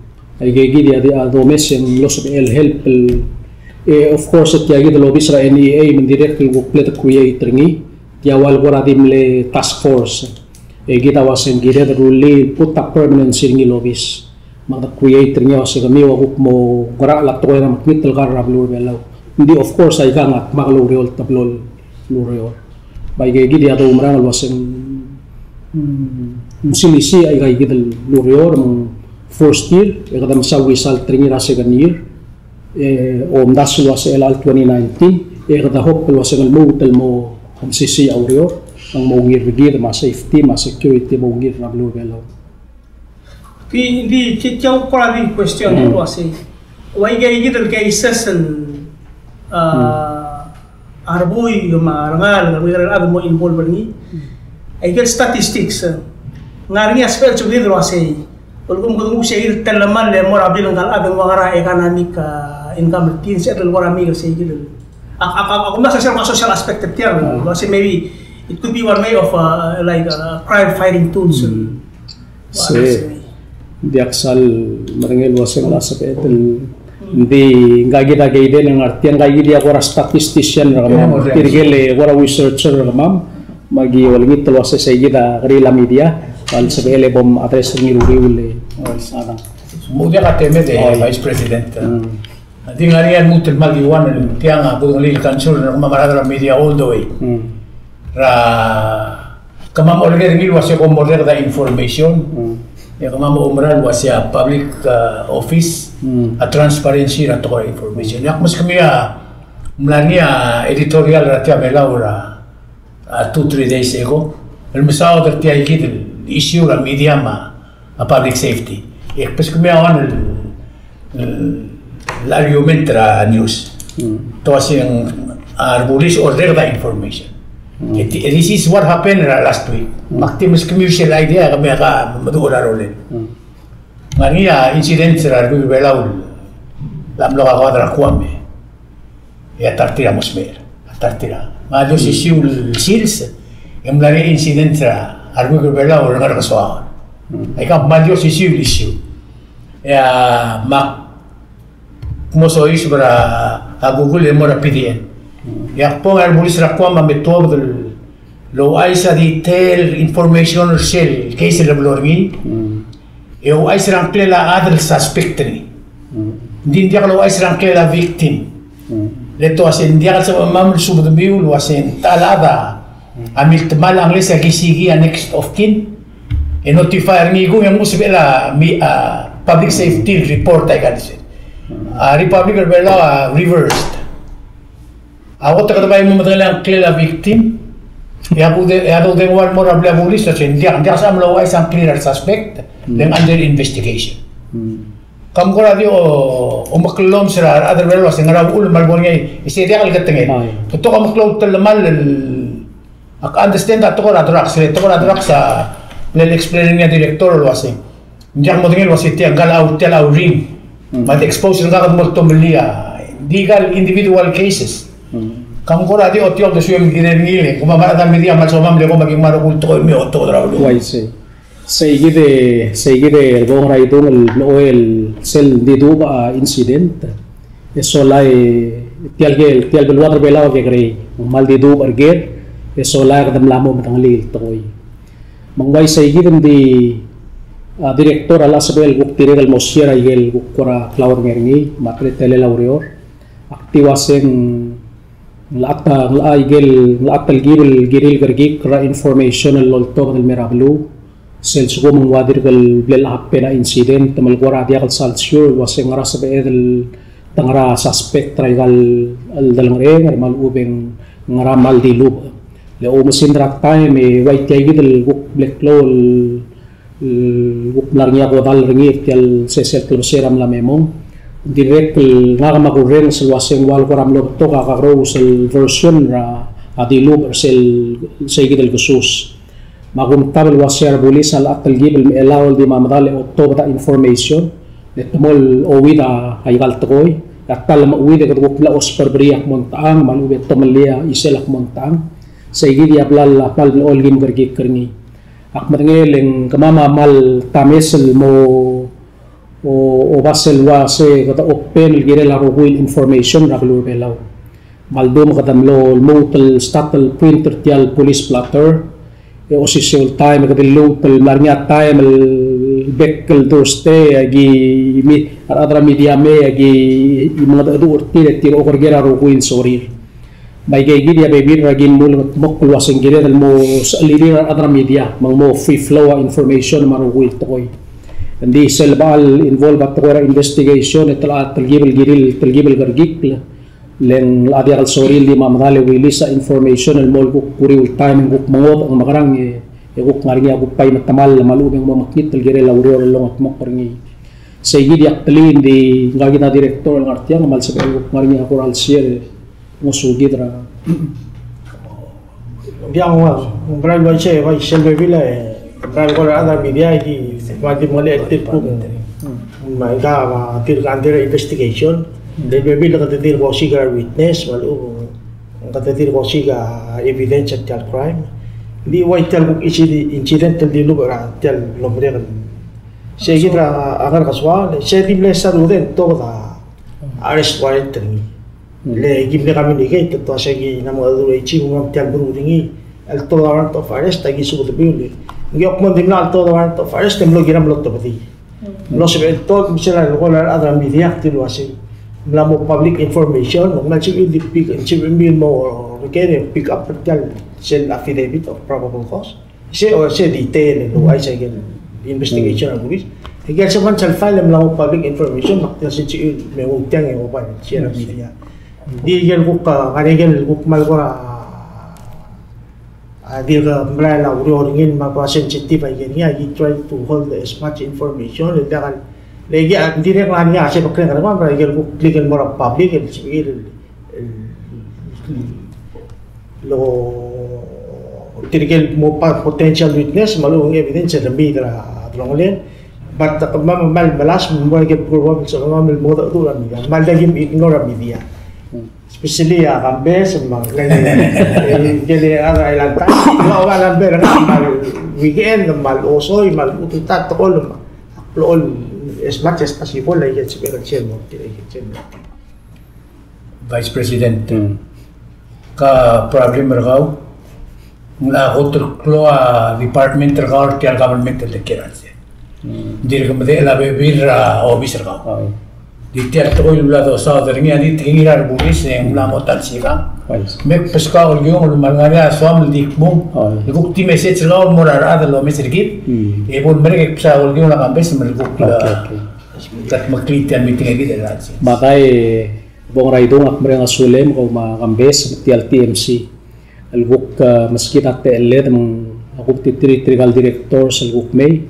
aikeikid a di, a domes e ng mlo sebechel el help el, e, of course, tiakid el obis er a N E A me ng dirrek el kuk mle create er ngii. Tia ua le kora di mle task force. E kid a uase ng kired el rullii el put a permanency er ngii el obis. Me kede create er ngii a uase kemiu a kuk mo ngerachel a tekoi er a mekngit el kar er a beluu er a Belau. Ng di, of course, aika a dmak el oureor el teblo el ureor. Me aikeikid a doumerang el uase ng, mm, ng silisiich aikaikid el ureor, me ng first year, e kede mesa result er ngii er a second year, e omdasu el uase er a twenty nineteen, e kede hope el uase ng lmuut el mo mesisiich a ureor, ng mo ungil er kid me a safety, me a security, mo ungil er a beluu er a Belau. Di, di, di, di, kora di question el uase, ua aikeikid el cases el, ah, a rebuik me a rengalek, me a rechad el mo involve er ngii. Aike el statistics, eh, ng ngar er ngii a sebechel el sebechir el uase, ulekum kede nguu sei el telemall el mo er a blil ngka el chad el ua ngera a economic, ah, income er tir, se el kora mei el sei el. Ak, ak, ak, ak, a social, a social aspect er tia, el uase maybe it could be one way of, uh, like, uh, crime fighting tools. Mm. Se, ng diak sal merengel el uase ng locha sebeched el, ng di ngka kid a keide el ngar tiang, ngka kid a kora statistician er kemam, tirke el kora researcher er kemam, me aki olengit el uase sei kid a keriil a media, el sebechel e bom address er ngii el uriul e, a dang. Mo diak a temed e, Vice President. Mm. Ng di ngar er ngii a lmuut el kmal di one el tiang a kudengelii el concern er kemam a rechad er a media all the way. Mm. Er a kemam a oker er ngii el uase kom orreked a information. Mm. E kemam a oumera el uase a public, uh, office, mm, a transparency er a tekoi er a information. E ak meskemiu a mla er ngii a editorial er a Tia Belau er a a, two, three days ago, el mesaod er tia ikid el issue er a media me a public safety. E ak meskemiu a one el, el argument er a news. Mm. Te uase ng, a, rebulis a orreked a information. This is what happened er a last week. Me ak di meskemiu sel idea e kemiu a meduch er a rolel. Ng ngar er ngii a incident er a Republic er a Belau el mlo kakoad er a Guam e a ta er tir a mo smecher, a ta er tir a. Me a di osisiu el sils e ng mla er ngii a incident er a Republic er a Belau el ngar er a Kesoaol. Aika me a di osisiu el issue. E a mak mo soiseb er a Google e mo er a P D N. E ak bong a rebulis er a Guam a me tuobed el ouchais a detail information er sel case el blo er ngii. E ouchais er a ngklel a chad el suspect er ngii. Ng di ng diak louchais er a ngklel a victim. Le te uase ng diak el sebechemam el subedemiu el uase ng ta el chad a miltemall unless a kisiikii a next of kin e notify er ngii. Kung e ng sebechel a public safety el report aika el sel. A Republic er a Belau a reversed. A kot e kede bai mo medengei a ngklel a victim. E a kude, e a dodengua el mo er a blil a bulis el uase ng diak, ng diak sebecham el ouchais a ngklir a resuspect, le ng under investigation. Kam kora di omekellomes er a rechad er a Belau el uase ngera uchul me a lebo er ngii, e sei diak el ketengel. Betok a meklou el telemall el Ak understand a tekoi er a drugs, le tekoi er a drugs a mle explain er ngii a director el uasei, ng diak modengei el uasei tia ngkal a, tia el ouring. Me a di expose er ngak el mo tomellii a di ikal individual cases. Kam kora di otiok de suem kirel ngii le, kemam a rechad er a media me a lsomam le kom aki ngmai a rokui el tekoi el mei e otok er a beluu. Uaisei. Seikid e, seikid e, el bong er a idung el mle oel sel di dubech a incident. E sola e tia el, tia el beluad er a Belau a kekerei, ng kmal di dubech er ker, e sola e kede mla mo medengelii el tekoi. Me ng uai seikid e ng di, a, director a locha sebechel el kuk dirrek el mo share a ikel kuk kora klaodengei er ngii, me a teletelel a ureor. Ak di uaseng ng locha, ng locha ikel, ng locha telkib el kirir el kerekikl er a information el loltobed el mei er a beluu. Sel lsekum ng ua dirk el blal happen a incident, me ng kora diak el sal sure el uaseng ngera sebeched el te ngera suspect er a ikal delengcheklir me a lechub e ng ngera mal dilubech. Le oumesingd er a taem e ua tia kid el kuk bla klou el el kuk mla er ngii a kodall er ngii er tia el sesei el klebesei er a mla me mong. Ng dirrek el ngak me a kurrenges el uaseng ua le kora mlo betok a kakerous el version er a dilubech er sel, seikid el kesus. Me a kumtab el uasei a rebulis a locha telkib el mechelau el di mo medal e otobed a information, le te mo ouid a ikal tekoi, e a ta el mouid e kede kuk mla ousbech er ngii a kmo ng techang, me a lechub e tomellii a chisel a kmo ng techang. Seikid a bla, bla mle olkim kerekikl er ngii. Ak medengei el ng kemam a kmal tames el mo, o, oba sel uase kede open el kirel a rokui el information er a beluu er a Belau. Me a ldu me kede mlo lmuut el start el print er tia el police blotter. E osisiu el taem e kede lmuut el mla er ngii a taem el bek el Thursday e aki, a rechad er a media me aki mengedecheduch er tir e tir oker er a rokui el sorir. Me aike kid a bebil er a ki mle mengedmokl el uaseng kired el mo sechelirir a rechad er a media, me ng mo free flow a information me a rokui el tekoi. Ng di sel bo el involve a tekoi er a investigation, e te locha telkib el kirir, telkib el kerekikl, le ng locha diak el sorir el di mo medal e wilis a information el mo kuk uriul taem e ng kuk mengodech e ng mekerang e, e kuk ngar er ngii a kuk bai metemall me a lechub e ng mo mekngit el kirel a ureor el longedmokl er ngii. Seikid a ktelii, ng di ngka kid a director el ngar tiang, me a lsebechel el kuk ngar er ngii a kora el share, e ngosukid er a. Ng di ng ua, ng mera el uaisei, bai sel bebil e, ng mera el kora a rechad er a media e ki, me a di mo le tir kuk, me aika, me a tir under investigation, le bebil e kede tir kosiik a witness, me a lechub e kede tir kosiik a evidence er tia el crime. Ng di ua tia el kuk incident el dilubech er a tia el mlo merek el Seikid er a Ngerkesoaol, se di mle sa rudel e ng tobed a arrest warrant er ngii. Le ki mle communicate el uasei ng mo dmu er ngii, me ng tia el meruul er ngii el tobed a warrant of arrest, aki subed er ngii. Ng di kmo ng dimlak el tobed a warrant of arrest, e mlo kirel mlo tobedii. Mlo sebechel el tobed, me sel leko er a rechad er a media, te dilu el uasei ng mla mo public information, me ng mla sebechir el di pick, sebechir el mo, okay, pick up er tia el sel affidavit of probable cause. Se, o se detail el ouchais a ikel investigation er a police. Ikel sebechel sel file e mla mo public information, me ak di sel me nguu tiang e oba share er a media. Di ikel kuk, a, ngar er ngii ikel kuk kmal kora, a, di kuk merael a ureor er ngii me a kora sensitive a ikel ngii, I try to hold as much information, le diak el, le ikel, a, dirrek ngar er ngii a se bekereng er kemam, me a ikel kuk klik el mo er a public, el, el, el, lo, Tirke el mo pa potential witness me a lechub e ng evidence el mei er a delongelel. But me, me, me, melasem me ng mo er a ikel program el sebechemam el mo dmu er a media. Me ng diak kim ignore a media. Especially a Kambes me a, e, kele other island time. Me a, me a, me a, me a, weekend me a osoi me a ututa tekoi me a, all as much as possible, I get to be a chairman, I get to be a Vice President. Ka problem er kau, ng locha kot el klou a department er kau er tia el government el de kiei er a chelsel. Dirk medechel a bebil er a obis er kau. Di tia el tekoi el bla dosaod er ngii a di tekingir a rebulis e ng mla mo ta el sikang. Me kbeskau el kiung el mal ngar er ngii a soam el di kmung. E kuk di message er kau el mo er a rechad el omes er kid. E bo lemerek e kbeskau el kiung el Kambes me le kuk la. Kat meklii tia el meeting er kid er a chelsel. Me a kai Bong Raidung, ak mereng a sulem, kau me a Kambes, me tia el T M C. El kuk, e, meskid a techelled, me ng, a kuk di tir, tirka el directors el kuk mei,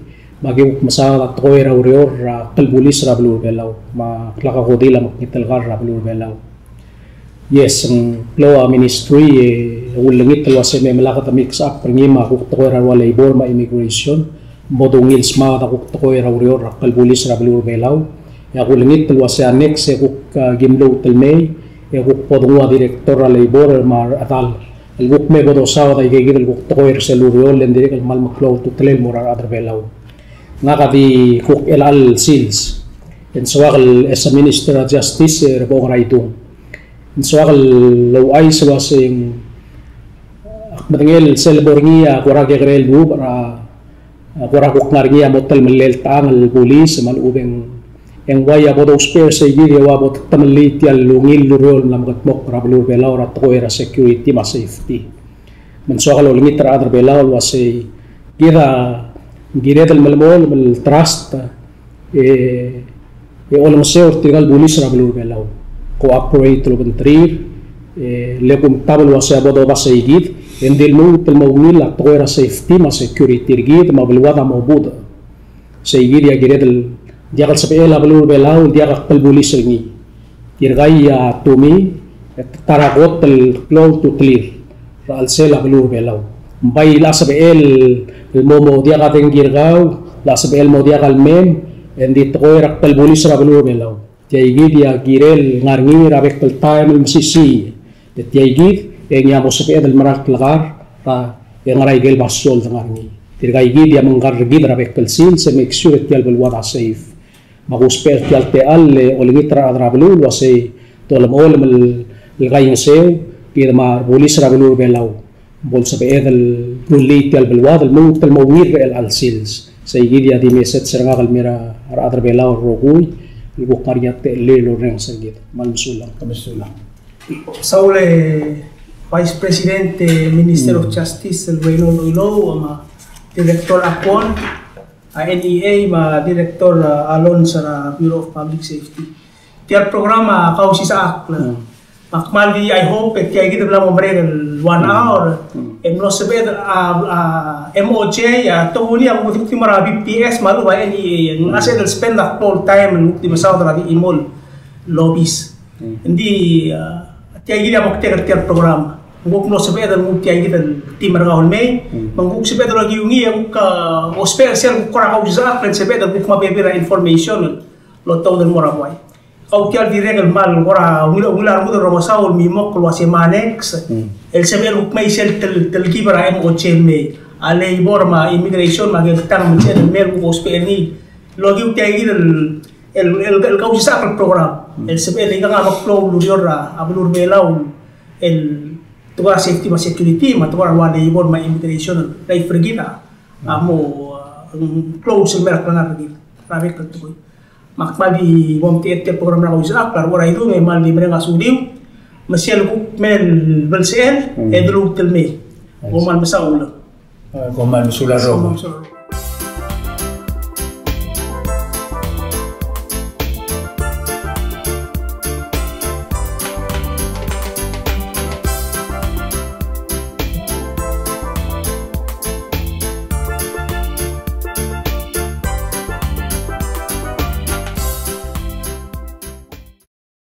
me aki kuk mesaod a tekoi er a ureor er a klbulis er a beluu er a Belau, me a klekakodil a mekngit el kar er a beluu er a Belau. Yes, ng klou a ministry, e, ulengit el uase me melak a mix up er ngii me a kuk tekoi er a rua labor me a immigration, bo dungil smaod a kuk tekoi er a ureor er a klbulis er a beluu er a Belau. E ak ulengit el uase a next e kuk, a, kim lmuut el mei, e kuk bo denguu a director er a labor me a rechedal el kuk me bo dosaod a ikeikid el kuk tekoi er sel ureor le ng dirrek el kmal meklou a ultutelel el mo er a rechad er a Belau. Ngak a di kuk chelecha el sils e ng soak el, as a Minister of Justice, e, er a Bong Raidung, ng soak el ouchais el uase ng, ak medengei el sel bo er ngii a kora kekerei el lmuut er a A kora kuk ngar er ngii a mo telemellel el techang el bulis me a lechub e ng, e ng ua a bo dousbech er seikid e ua bo detemellii tia el ungil el ureor el mla mekedmokl er a beluu er a Belau er a tekoi er a security me a safety. Me ng soak el olengit er a rechad er a Belau el uasei kid a kired el melemolem el trust, e, e olengeseu er tirka el bulis er a beluu er a Belau. Cooperate el obengterir, e, le kumtab el uasei a bo doba seikid, e ng di lmuut el mo ungil a tekoi er a safety me a security er kid me a beluad a mo budech. Seikid a kired el diak el sebechel a beluu er a Belau el diak a klbulis er ngii. Tirka a tumi, e te ta er a kot el klou a ultutelir er a chelsel a beluu er a Belau. Ng bai locha sebechel el mo, mo diak a dengki er kau, locha sebechel el mo diak a lemem, e ng di tekoi er a klbulis er a beluu er a Belau. Tia ikid a kirel ngar er ngii er a bek el taem el mesisiich. E tia ikid e ngii a mo sebeched el mera el klekar er a, e ngar er a ikel basio el dengar er ngii. Tirka ikid a mengkar er kid er a bek el sils e make sure e tia el beluad a safe. Me a kusbech er tia el techall e olengit er a rechad er a beluu el uasei dolemolem el kaingeseu, kid me a rebulis er a beluu er a Belau, bo lsebeched el rullii tia el beluad el lmuut el mo ungil er chelecha el sils. Seikid a di message er ngak el mei er a rechad er a Belau el rokui el kuk ngar er ngii a techellir el orrenges er kid. Me kmal mesulang. Mesulang. Saul, e, Vice President, e, Minister of Justice el Reynold Oilouch, me a Director Akwon, a N E A, me a Director, a, Alonz er a Bureau of Public Safety. Tia el program a kausisechakl. Me ak kmal di, I hope e tia ikid a bla mo merek el one hour. E mlo sebeched a, a, M O J, a, tokuni a kuk di mo er a B P S me a lechub a N E A. Ng sebeched el spend a klou el taem el kuk di mesaod er a di chimo el obis. Ng di, a, tia ikid a moktek er tia el program. Ng kuk mlo sebeched el nguu tia ikid el team er kau el mei. Me ng kuk sebeched el okiu ngii e kuk, a, ousbech er sel kuk kora kausisechakl el sebeched el kuk mo bebil er a information el otoud el mo er a buai. Kau tia el dirrek el kmal kora ungil, ungil a rengud el rongesau el mimokl el uasei me a next el sebechel kuk mei sel tel, telkib er a M O J el mei, a labor me a immigration me a ker el tang me sel el mei el kuk ousbech er ngii el okiu tia ikid el, el, el, el kausisechakl el program el sebechel ikang a meklou el ureor er a beluu er a Belau el tekoi er a safety me a security me a tekoi er a ua labor me a immigration el life er kid a mo, a, close el mei er a klengar er kid er a bek el tekoi. Me ak kmal di mo omtechei tia el program er a kausisechakl, a Rechad er a Idung, e kmal di mereng a suliu, me sel kuk mei el belsechel, e de lmuut el mei. Kom kmal mesaul. Kom kmal mesulang.